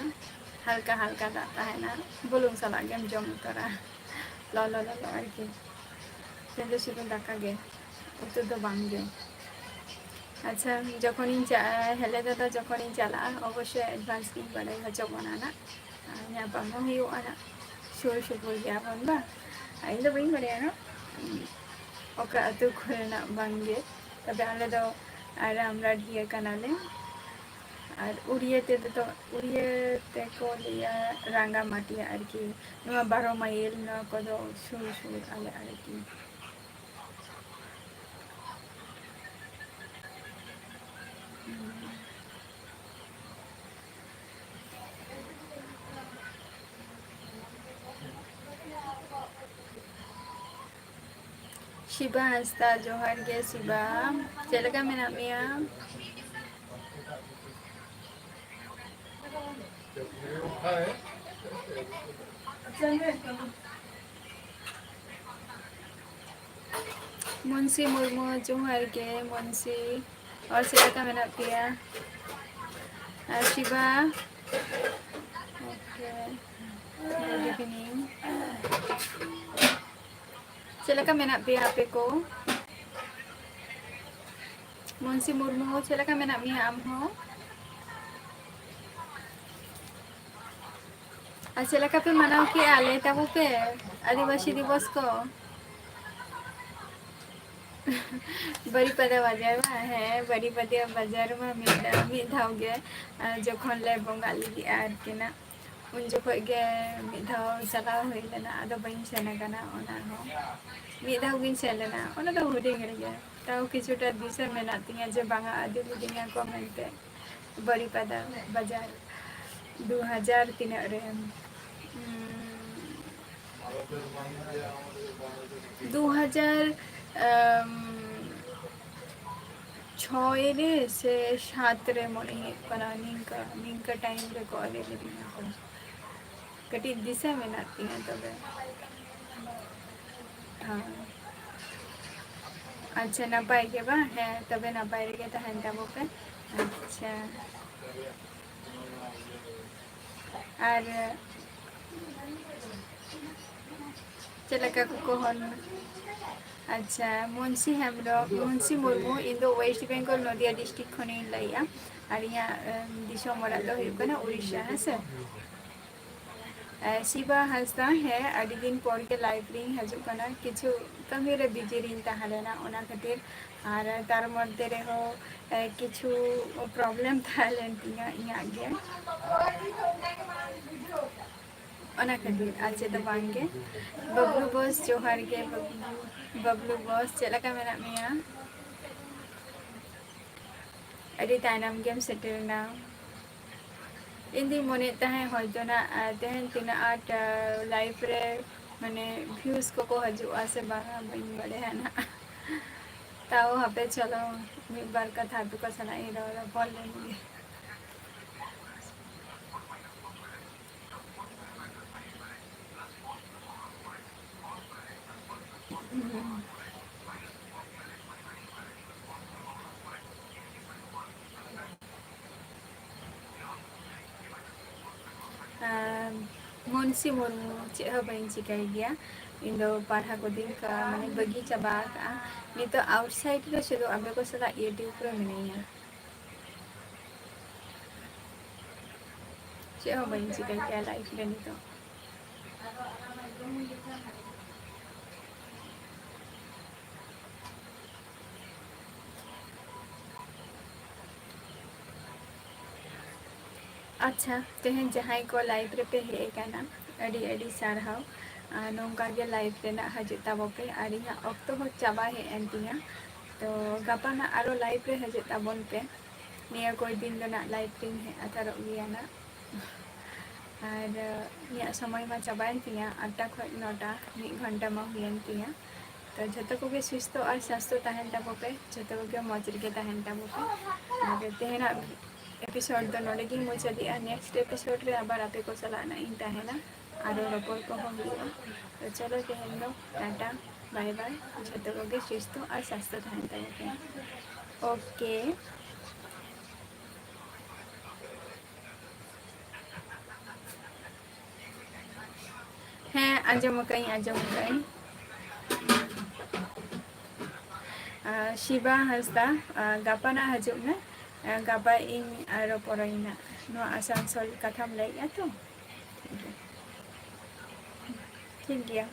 ᱦᱟᱞᱠᱟ ᱦᱟᱞᱠᱟ ᱫᱟᱜ ᱛᱟᱦᱮᱱᱟ, ᱵᱩᱞᱩᱝ ᱥᱟᱞᱟᱜ ᱜᱮᱢ ᱡᱚᱢ ᱩᱛᱟᱹᱨᱟ, ᱞᱚᱞᱚ ᱞᱚᱞᱚ ᱟᱨᱠᱤ᱾ ᱛᱮᱦᱮᱧ ᱫᱚ ᱥᱩᱫᱷᱩ ᱫᱟᱠᱟ ᱜᱮ, ᱩᱛᱩ ᱫᱚ ᱵᱟᱝ ᱜᱮ᱾ ᱟᱪᱪᱷᱟ, ᱡᱚᱠᱷᱚᱱᱤᱧ ᱪᱟ-, ᱦᱮᱞᱮ ᱫᱟᱫᱟ, ᱡᱚᱠᱷᱚᱱᱤᱧ ᱪᱟᱞᱟᱜᱼᱟ, ᱚᱵᱚᱥᱥᱳᱭ advance ᱜᱤᱧ ᱵᱟᱲᱟᱭ ᱦᱚᱪᱚ ᱵᱚᱱᱟ ᱱᱟᱜ᱾ ᱟᱨ ᱧᱟᱯᱟᱢ ᱦᱚᱸ ᱦᱩᱭᱩᱜᱼᱟ ᱱᱟᱜ, ᱥᱩᱨ ᱥᱩᱯᱩᱨ ᱜᱮᱭᱟ ᱵᱚᱱ ᱵᱟᱝ? ᱟᱨ ᱤᱧ ᱫᱚ ᱵᱟᱹᱧ ᱵᱟᱲᱟᱭᱟ ᱱᱟᱜ ᱚᱠᱟ ᱟᱹᱛᱩ ᱠᱚᱨᱮᱱᱟᱜ ᱵᱟᱝ ᱜᱮ, ᱛᱚᱵᱮ ᱟᱞᱮ ᱫᱚ ᱨᱟᱢᱨᱟᱰᱤᱭᱟᱹ ᱠᱟᱱᱟᱞᱮ᱾ ᱟᱨ ᱩᱲᱤᱭᱟᱹ ᱛᱮᱫᱚ, ᱩᱲᱤᱭᱟᱹ ᱛᱮᱠᱚ ᱞᱟᱹᱭᱟ ᱨᱟᱸᱜᱟᱢᱟᱴᱤᱭᱟ ᱟᱨᱠᱤ᱾ ᱱᱚᱣᱟ ᱵᱟᱨᱚ ᱢᱟᱭᱤᱞ, ᱱᱚᱣᱟ ᱠᱚᱫᱚ ᱥᱩᱨ ᱥᱩᱨ ᱟᱞᱮ ᱟᱨᱠᱤ᱾ ᱥᱤᱵᱟ ᱦᱟᱸᱥᱫᱟ, ᱡᱚᱦᱟᱨ ᱜᱮ ᱥᱤᱵᱟ, ᱪᱮᱫ ᱞᱮᱠᱟ ᱢᱮᱱᱟᱜ ᱢᱮᱭᱟ? ᱢᱩᱱᱥᱤ ᱢᱩᱨᱢᱩ, ᱡᱚᱦᱟᱨ ᱜᱮ ᱢᱩᱱᱥᱤ᱾ ᱟᱨ ᱪᱮᱫ ᱞᱮᱠᱟ ᱢᱮᱱᱟᱜ ᱯᱮᱭᱟ? ᱟᱨ ᱥᱤᱵᱟ, okay, good evening. ᱪᱮᱫ ᱞᱮᱠᱟ ᱢᱮᱱᱟᱜ ᱯᱮᱭᱟ ᱟᱯᱮ ᱠᱚ? ᱢᱩᱱᱥᱤ ᱢᱩᱨᱢᱩ, ᱪᱮᱫ ᱞᱮᱠᱟ ᱢᱮᱱᱟᱜ ᱢᱮᱭᱟ ᱟᱢ ᱦᱚᱸ? ᱟᱨ ᱪᱮᱫ ᱞᱮᱠᱟ ᱯᱮ ᱢᱟᱱᱟᱣ ᱠᱮᱜᱼᱟ? ᱞᱟᱹᱭ ᱛᱟᱵᱚ ᱯᱮ ᱟᱹᱫᱤᱵᱟᱹᱥᱤ ᱫᱤᱵᱚᱥ ᱠᱚ᱾ ᱵᱟᱹᱨᱤᱯᱟᱫᱟ ᱵᱟᱡᱟᱨ ᱵᱟᱝ? ᱦᱮᱸ, ᱵᱟᱹᱨᱤᱯᱟᱫᱟ ᱵᱟᱡᱟᱨ ᱢᱟ ᱢᱤᱫ ᱫᱷᱟᱣ, ᱢᱤᱫ ᱫᱷᱟᱣ ᱜᱮ, ᱟᱨ ᱡᱚᱠᱷᱚᱱ ᱞᱮ ᱵᱚᱸᱜᱟᱜ ᱞᱟᱹᱜᱤᱫᱼᱟ ᱟᱨᱠᱤ ᱱᱟᱜ, ᱩᱱ ᱡᱚᱠᱷᱚᱡ ᱜᱮ ᱢᱤᱫ ᱫᱷᱟᱣ ᱪᱟᱞᱟᱣ ᱦᱩᱭ ᱞᱮᱱᱟ, ᱟᱫᱚ ᱵᱟᱹᱧ ᱥᱮᱱ ᱟᱠᱟᱱᱟ᱾ ᱚᱱᱟ ᱦᱚᱸ ᱢᱤᱫ ᱫᱷᱟᱣ ᱜᱤᱧ ᱥᱮᱱ ᱞᱮᱱᱟ, ᱚᱱᱟ ᱫᱚ ᱦᱩᱰᱤᱧ ᱨᱮᱜᱮ, ᱛᱟᱣ ᱠᱤᱪᱷᱩᱴᱟ ᱫᱤᱥᱟᱹ ᱢᱮᱱᱟᱜ ᱛᱤᱧᱟᱹ ᱡᱮ ᱵᱟᱝᱟ ᱤᱫᱤ ᱞᱤᱫᱤᱧᱟ ᱠᱚ ᱢᱮᱱᱛᱮ᱾ ᱵᱟᱹᱨᱤᱯᱟᱫᱟ ᱵᱟᱡᱟᱨ ᱫᱩ ᱦᱟᱡᱟᱨ ᱛᱤᱱᱟᱹᱜ ᱨᱮ? ᱩᱸ, ᱫᱩ ᱦᱟᱡᱟᱨ, ᱟᱢ, ᱪᱷᱚᱭ ᱨᱮ ᱥᱮ ᱥᱟᱛ ᱨᱮ ᱢᱚᱱᱮ ᱦᱩᱭᱩᱜ ᱠᱟᱱᱟ, ᱱᱤᱝᱠᱟ, ᱱᱤᱝᱠᱟ time ᱨᱮᱠᱚ ᱤᱫᱤ ᱞᱤᱫᱤᱧᱟ ᱠᱚ᱾ ᱠᱟᱹᱴᱤᱡ ᱫᱤᱥᱟᱹ ᱢᱮᱱᱟᱜ ᱛᱤᱧᱟᱹ ᱛᱚᱵᱮ᱾ ᱦᱮᱸ᱾ ᱟᱪᱪᱷᱟ, ᱱᱟᱯᱟᱭ ᱜᱮ ᱵᱟᱝ? ᱦᱮᱸ, ᱛᱚᱵᱮ ᱱᱟᱯᱟᱭ ᱨᱮᱜᱮ ᱛᱟᱦᱮᱱ ᱛᱟᱵᱚ ᱯᱮ᱾ ᱟᱪᱪᱷᱟ᱾ ᱟᱨ ᱪᱮᱫ ᱞᱮᱠᱟ ᱠᱚᱠᱚ ᱦᱚᱲ? ᱟᱪᱪᱷᱟ, ᱢᱩᱱᱥᱤ ᱦᱮᱢᱵᱨᱚᱢ, ᱢᱩᱱᱥᱤ ᱢᱩᱨᱢᱩ, ᱤᱧ ᱫᱚ West Bengal, ᱱᱚᱫᱤᱭᱟ district ᱠᱷᱚᱱᱤᱧ ᱞᱟᱹᱭᱮᱜᱼᱟ᱾ ᱟᱨ ᱤᱧᱟᱹᱜ, ᱮᱢ, ᱫᱤᱥᱚᱢ ᱚᱲᱟᱜ ᱫᱚ ᱦᱩᱭᱩᱜ ᱠᱟᱱᱟ ᱩᱲᱤᱥᱥᱟ, ᱦᱮᱸ ᱥᱮ? ᱮ, ᱥᱤᱵᱟ ᱦᱟᱸᱥᱫᱟ, ᱦᱮᱸ, ᱟᱹᱰᱤ ᱫᱤᱱ ᱯᱚᱨ ᱜᱮ live ᱨᱤᱧ ᱦᱤᱡᱩᱜ ᱠᱟᱱᱟ᱾ ᱠᱤᱪᱷᱩ ᱠᱟᱹᱢᱤ ᱨᱮ busy ᱨᱤᱧ ᱛᱟᱦᱮᱸ ᱞᱮᱱᱟ, ᱚᱱᱟ ᱠᱷᱟᱹᱛᱤᱨ᱾ ᱟᱨ ᱛᱟᱨ ᱢᱚᱫᱽᱫᱷᱮ ᱨᱮᱦᱚᱸ, ᱮ, ᱠᱤᱪᱷᱩ problem ᱛᱟᱦᱮᱸ ᱞᱮᱱ ᱛᱤᱧᱟᱹ ᱤᱧᱟᱹᱜ ᱜᱮ᱾ ᱚᱱᱟ ᱠᱷᱟᱹᱛᱤᱨ ᱟᱨ ᱪᱮᱫ ᱫᱚ ᱵᱟᱝ ᱜᱮ᱾ ᱵᱟᱹᱵᱞᱩ boss, ᱡᱚᱦᱟᱨ ᱜᱮ ᱵᱟᱹᱵᱞᱩ, ᱵᱟᱹᱵᱞᱩ boss, ᱪᱮᱫ ᱞᱮᱠᱟ ᱢᱮᱱᱟᱜ ᱢᱮᱭᱟ? ᱟᱹᱰᱤ ᱛᱟᱭᱱᱚᱢ ᱜᱮᱢ ᱥᱮᱴᱮᱨ ᱮᱱᱟ᱾ ᱤᱧ ᱫᱩᱧ ᱢᱚᱱᱮᱭᱮᱫ ᱛᱟᱦᱮᱸᱫ ᱦᱚᱭᱛᱳ ᱱᱟᱜ, ᱟᱨ ᱛᱮᱦᱮᱧ ᱛᱤᱱᱟᱹᱜ ᱟᱸᱴ, ᱟᱨ, live ᱨᱮ ᱢᱟᱱᱮ views ᱠᱚᱠᱚ ᱦᱤᱡᱩᱜᱼᱟ ᱥᱮ ᱵᱟᱝᱟ, ᱵᱟᱹᱧ ᱵᱟᱲᱟᱭᱟ ᱱᱟᱜ᱾ ᱛᱟᱣ ᱦᱟᱯᱮ ᱪᱚᱞᱚ ᱢᱤᱫ ᱵᱟᱨ ᱠᱟᱛᱷᱟ ᱟᱯᱮ ᱠᱚ ᱥᱟᱞᱟᱜ ᱤᱧ ᱨᱚᱲ ᱨᱚᱯᱚᱲ ᱞᱮᱱ ᱜᱮ᱾ ᱢᱩᱱᱥᱤ ᱢᱩᱨᱢᱩ, ᱪᱮᱫ ᱦᱚᱸ ᱵᱟᱹᱧ ᱪᱤᱠᱟᱹᱭ ᱜᱮᱭᱟ᱾ ᱤᱧ ᱫᱚ ᱯᱟᱲᱦᱟᱣ ᱠᱚᱫᱚᱧ ᱠᱟ-, ᱢᱟᱱᱮ ᱵᱟᱹᱜᱤ ᱪᱟᱵᱟ ᱟᱠᱟᱫᱼᱟ᱾ ᱱᱤᱛᱚᱜ outside ᱨᱮ ᱥᱩᱫᱷᱩ ᱟᱯᱮ ᱠᱚ ᱥᱟᱞᱟᱜ YouTube ᱨᱮ ᱢᱤᱱᱟᱹᱧᱟ᱾ ᱪᱮᱫ ᱦᱚᱸ ᱵᱟᱹᱧ ᱪᱤᱠᱟᱹᱭ ᱜᱮᱭᱟ life ᱨᱮ ᱱᱤᱛᱚᱜ᱾ ᱟᱪᱪᱷᱟ, ᱛᱮᱦᱮᱧ ᱡᱟᱦᱟᱸᱭ ᱠᱚ live ᱨᱮᱯᱮ ᱦᱮᱡ ᱟᱠᱟᱱᱟ, ᱟᱹᱰᱤ ᱟᱹᱰᱤ ᱥᱟᱨᱦᱟᱣ᱾ ᱟᱨ ᱱᱚᱝᱠᱟ ᱜᱮ live ᱨᱮᱱᱟᱜ ᱦᱤᱡᱩᱜ ᱛᱟᱵᱚ ᱯᱮ᱾ ᱟᱨ ᱤᱧᱟᱹᱜ ᱚᱠᱛᱚ ᱦᱚᱸ ᱪᱟᱵᱟ ᱦᱮᱡ ᱮᱱ ᱛᱤᱧᱟ, ᱛᱚ ᱜᱟᱯᱟ ᱱᱟᱜ ᱟᱨᱚ live ᱨᱮ ᱦᱤᱡᱩᱜ ᱛᱟᱵᱚᱱ ᱯᱮ᱾ ᱱᱤᱭᱟᱹ ᱠᱚᱭ ᱫᱤᱱ ᱫᱚ ᱱᱟᱜ live ᱨᱤᱧ ᱦᱮᱡ ᱦᱟᱛᱟᱨᱚᱜ ᱜᱮᱭᱟ ᱱᱟᱜ᱾ ᱟᱨ ᱤᱧᱟᱹᱜ ᱥᱚᱢᱚᱭ ᱢᱟ ᱪᱟᱵᱟᱭᱮᱱ ᱛᱤᱧᱟ, ᱟᱴᱴᱟ ᱠᱷᱚᱱ ᱱᱚᱴᱟ, ᱢᱤᱫ ᱜᱷᱚᱱᱴᱟ ᱢᱟ ᱦᱩᱭᱮᱱ ᱛᱤᱧᱟ᱾ ᱛᱚ ᱡᱷᱚᱛᱚ ᱠᱚᱜᱮ ᱥᱩᱥᱛᱷᱚ ᱟᱨ ᱥᱟᱥᱛᱷᱚ ᱛᱟᱦᱮᱱ ᱛᱟᱵᱚ ᱯᱮ, ᱡᱷᱚᱛᱚ ᱠᱚᱜᱮ ᱢᱚᱡᱽ ᱨᱮᱜᱮ ᱛᱟᱦᱮᱱ ᱛᱟᱵᱚ ᱯᱮ᱾ ᱟᱨ ᱛᱮᱦᱮᱧᱟᱜ episode ᱫᱚ ᱱᱚᱰᱮ ᱜᱤᱧ ᱢᱩᱪᱟᱹᱫᱮᱜᱼᱟ᱾ Next episode ᱨᱮ ᱟᱵᱟᱨ ᱟᱯᱮ ᱠᱚ ᱥᱟᱞᱟᱜ ᱱᱟᱜ ᱤᱧ ᱛᱟᱦᱮᱱᱟ, ᱟᱨᱚ ᱨᱚᱯᱚᱲ ᱠᱚᱦᱚᱸ ᱦᱩᱭᱩᱜᱼᱟ᱾ ᱛᱚ ᱪᱚᱞᱚ ᱛᱮᱦᱮᱧ ᱫᱚ ᱴᱟᱴᱟ, bye bye, ᱡᱷᱚᱛᱚ ᱠᱚᱜᱮ ᱥᱩᱥᱛᱷᱚ ᱟᱨ ᱥᱟᱥᱛᱷᱚ ᱛᱟᱦᱮᱱ ᱛᱟᱵᱚ ᱯᱮ᱾ OK᱾ ᱦᱮᱸ, ᱟᱸᱡᱚᱢ ᱟᱠᱟᱫᱟᱹᱧ, ᱟᱸᱡᱚᱢ ᱟᱠᱟᱫᱟᱹᱧ᱾ ᱟᱨ ᱥᱤᱵᱟ ᱦᱟᱸᱥᱫᱟ, ᱟᱨ ᱜᱟᱯᱟ ᱱᱟᱜ ᱦᱤᱡᱩᱜ ᱢᱮ᱾ ᱟᱨ ᱜᱟᱯᱟ ᱤᱧ ᱟᱨᱚ ᱯᱚᱨᱚᱧ ᱱᱟᱜ ᱱᱚᱣᱟ ᱟᱥᱟᱱᱥᱳᱞ ᱠᱟᱛᱷᱟᱢ ᱞᱟᱹᱭᱮᱫᱼᱟ ᱛᱚ? ᱴᱷᱤᱠ ᱜᱮᱭᱟ᱾